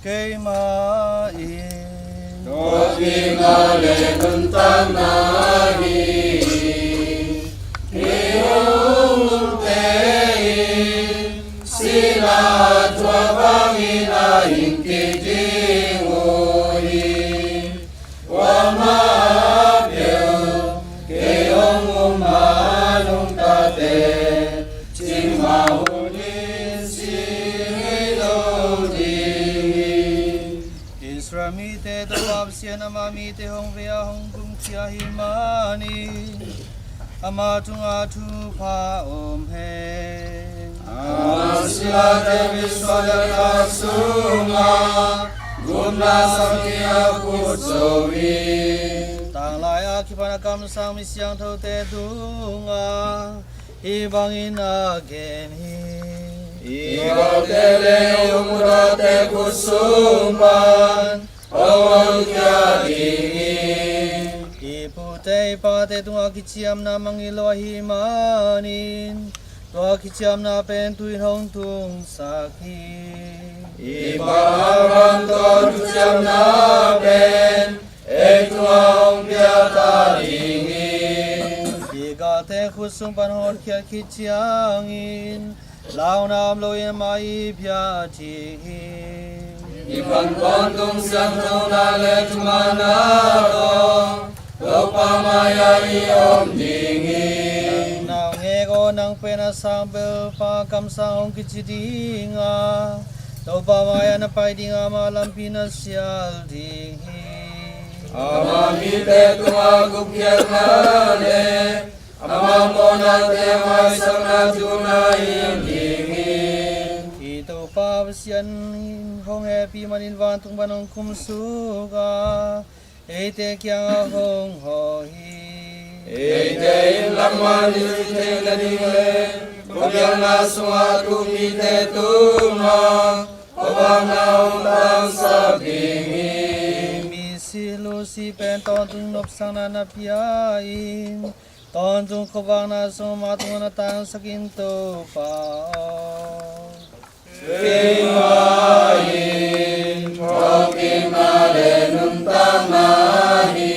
Keimah in tawpna le nuntakna hi. Hih hong omte in sihna thuak bangin a hing kik ding uh hi. Kuamah peuh kei hong um a nungtate, cikmah hunin si ngei lo ding hi. Israel mite Topa Pasian, ama mite hong vei a hong kumkhia ahih manin ama tungah thupha om hen. Ama silate misuan le kha sungah gupna sangin a kut zo hi. Tanglai a kipan a kamsang mi siangthote tungah hih bangin a gen hi. I galte le i umdate khut sung pan hong honkhia ding hi. I pute i pate tungah kiciamna mangngilh lo ahih manin tua kiciamna pen tu-in hong tungsak hi. I Pa Abraham tawh thuciamna pen ei tungah hong pia ta ding hi. I galte khut sung pan hong hotkhiat khit ciangin launa om loin amah i biak ding hi. Khan tawntung siangthona le thumanna tawh Topa mai-ah i om ding hi. Nang hong ek aw, nang pen a sang bel pa kamsang hong kici ding a, Topa mai-ah na pai ding a, ama lampi na sial ding hi. Ama mite tungah gupkhiatna le ama mawhnate maisakna thu na hilh ding hi. I Topa Pasian in hong hehpih manin vantung pan hong kumsuk a, eite kiangah hong hawh hi. Eite in lak man i zui theihna ding le khuapiangna sungah a tu mite tungah khuavakna hong tangsak ding hi. Misi Lucy pen tawntung nopsakna na pia in, tawntung khuavakna sungah ama tungah na tangsak in, Topa aw. Keimah in thawhkikna le nuntakna hi.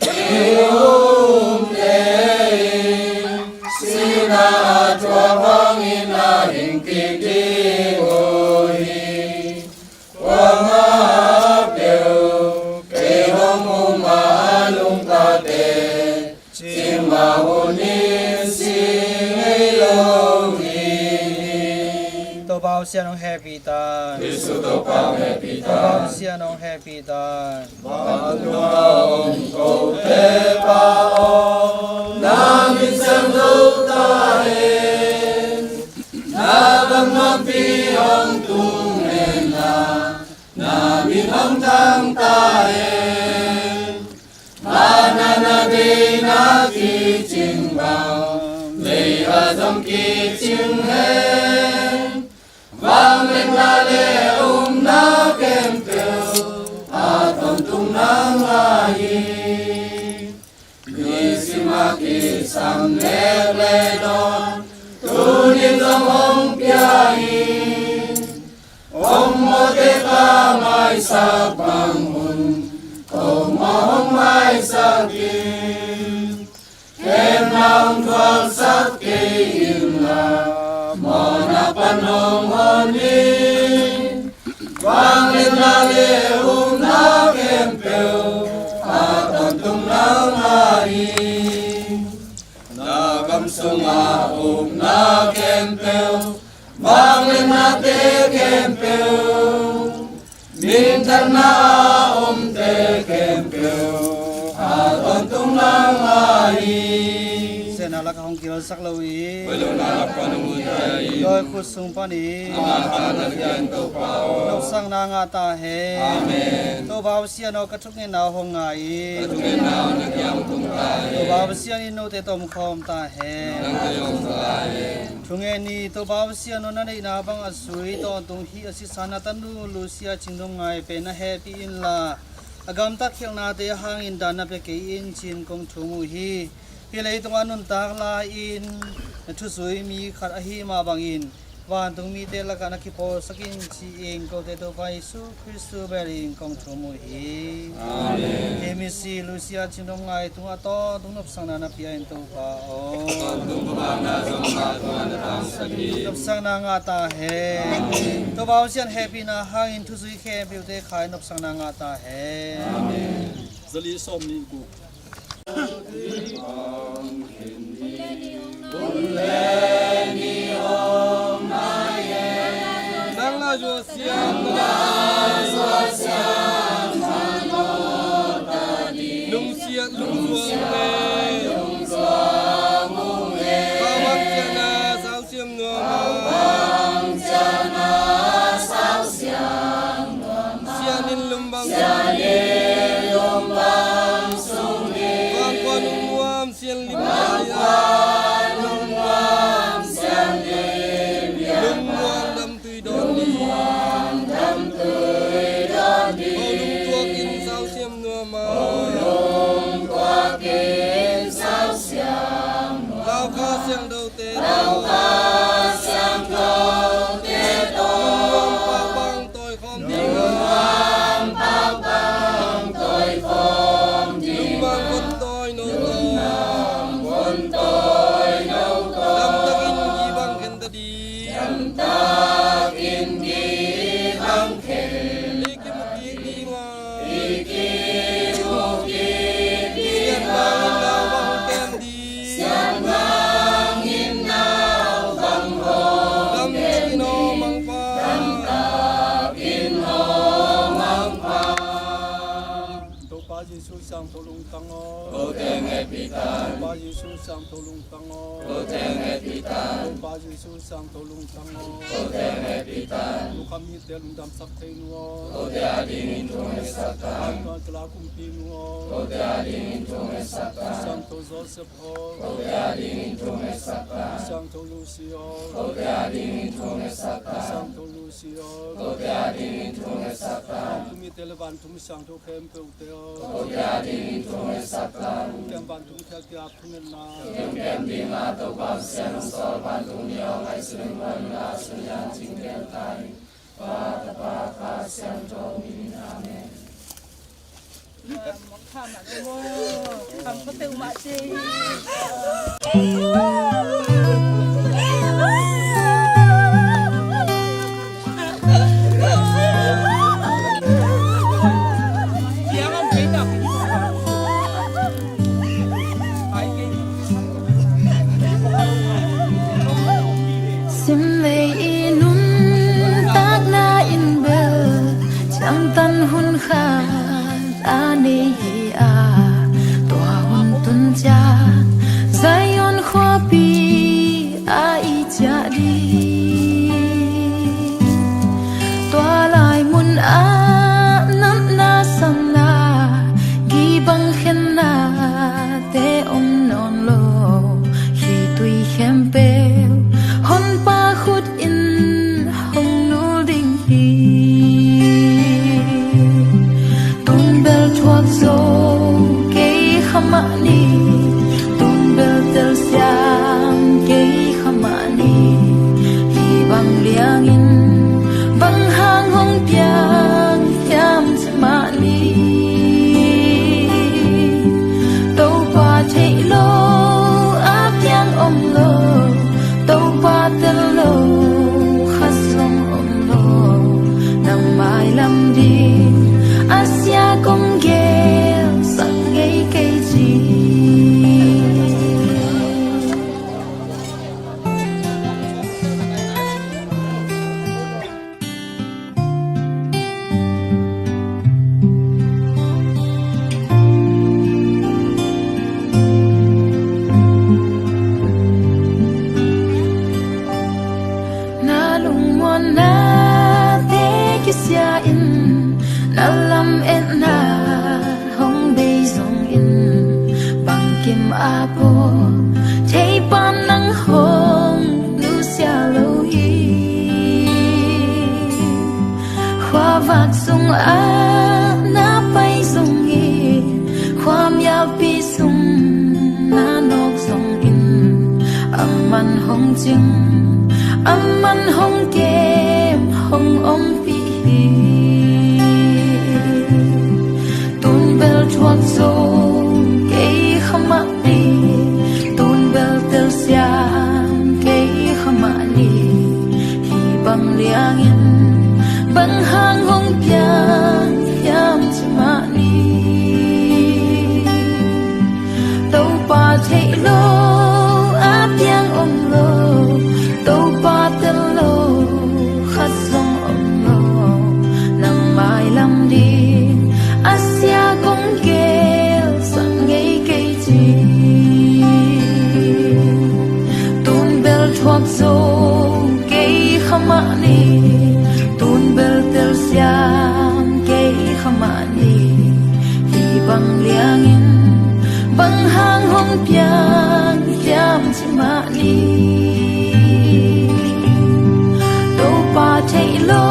I umte in sihna a thuak hangin a hing kik ding uh hi. Kuamah peuh kei hong um a, a nungtate cing mah hun in si ngei lo hi. Topa Pasian hong hehpih ta. Jesu Topa hong hehpih ta. Topa Pasian hong hehpih ta. Vantung a om kote Pa aw, na min siangtho ta hen. Na gam nakpi hong tung hen la, na min hong thang ta hen. Manna na deihna kicing bang, lei a zong kicing hen. Vangliatna le upna khempeuh a tawntung nang ahi. Nisim a kisam leklek dawn, tuni-in zong hong pia hi. Hong mawhte ka maisak bang un, ko mawh hong maisak in. Khemna hong thuaksak kei in la, mawhna pan hong hon in. Vangliatna le upna khempeuh a tawntung nang ahi. Na gam sungah upna khempeuh, vangliatnate khempeuh, minthanna a omte khempeuh a tawntung nang ahi. Siatna lakah hong kiholsak lo i, hoih lohna lak pan hong huhia i, dawi khut sung panin, ama kha na kiang Topa aw, nopsakna ngah ta hen. Amen. Topa Pasian aw, ka thungetna hong ngah i, ka thungetna na kiang tung ta hen. Topa Pasian in note tawh om khawm ta hen. Nang tawh om ta hen. Thungen ni. Topa Pasian aw, na neihna bang a zui tawntung hih a sisan na tanu Lucia Cingdomngai pen na hehpih in la, a gamtat khialhnate hangin dan na pia kei in ci-in kong thum uh hi. Hih leitungah nuntak lai-in na thuzui mi khat ahih mah bangin vantung mite lakah na kipawlsak in ci-in kote Topa Jesu Khristu bel in kong thum uh hi. Amen. Hih misi Lucia Cingdomngai tungah tawntung nopsakna na pia in, Topa aw. Tawntung khuavakna zong ama tungah na tangsak hi. Nopsakna ngah ta hen. Amen. Topa Pasian hehpihna hangin thuzui khempeuhte khai nopsakna ngah ta hen. Amen. Zali sawm nih guk. Nang la zua siang, nung siat lung zuang le, pa mak siang na sau siam nuam a, sian in lum bang, vang khua nung nuam sian lim lai a, lum muang dam tui dawn ni, ho lum tuak in sau siam nuam a, Lau Kha Siangtho te tawh, lungnuam pakpang tawi khawm ding a, Jesu siangtho lungtang aw. Kote hehpih ta in. Topa Jesu siangtho lungtang aw. Kote hehpih ta in. Topa Jesu siangtho lungtang aw. Kote hehpih ta in. Lungkham mite lungdamsak thei nu aw. Kote adingin thungetsak ta in. Tua kila kumpi nu aw. Kote adingin thungetsak ta in. Siangtho Joseph aw. Kote adingin thungetsak ta in. Siangtho Lucy aw. Kote adingin thungetsak ta in. Siangtho Lucy aw. Kote adingin thungetsak ta in. Vantung mite le vantung siangtho khempeuh te aw. Kote adingin thungetsak ta in. Kem vantung khia kia thungetna. Kem kem dingin Topa Pasian hong sawl vantung ni aw, ngaihsun in muan in la, sun lian cing ken ta in. Pa, Tapa, Kha Siangtho min in. Amen. Simlei i nuntakna in bel ciangtan hun khat a nei hi a, tua hun tun ciang Zion khuapi ah i ciah ding. Tua lai mun ah natna samna, gibang khennate om nawn lo, khitui khempeuh Honpa khut in hong nul ding hi. Tun bel thuak zo kei kha mah ni, tun bel telsiam kei kha mah ni, hih bang liangin bang hang hong piang hiam ci mah ni. Topa theih lo a piang om lo, Topa tel lo khat zong om lo, nang mailam ding a sia kong gelsak ngei kei ci. Na lungmuannate kisia in, na lametna hong bei zongin, bangkim a pawh theipan nang hong nusia lo hi. Khuavak sungah na pai zongin, khuamialpi sung na nawk zongin, a man hong cing, a man hong kem, hong ompih hi. Tun bel thuak zo kei kha mah ni, tun bel telsiam kei kha mah ni, hih bang liangin bang hang hong piang hiam ci mah ni. Topa theih lo a piang om lo, Topa tel lo khat zong om lo, nang mailam ding a sia kong gelsak ngei kei ci. Tun bel thuak zo kei kha mah ni, tun bel telsiam kei kha mah ni, hih bang liangin bang hang hong piang hiam ci mah ni. Topa theih lo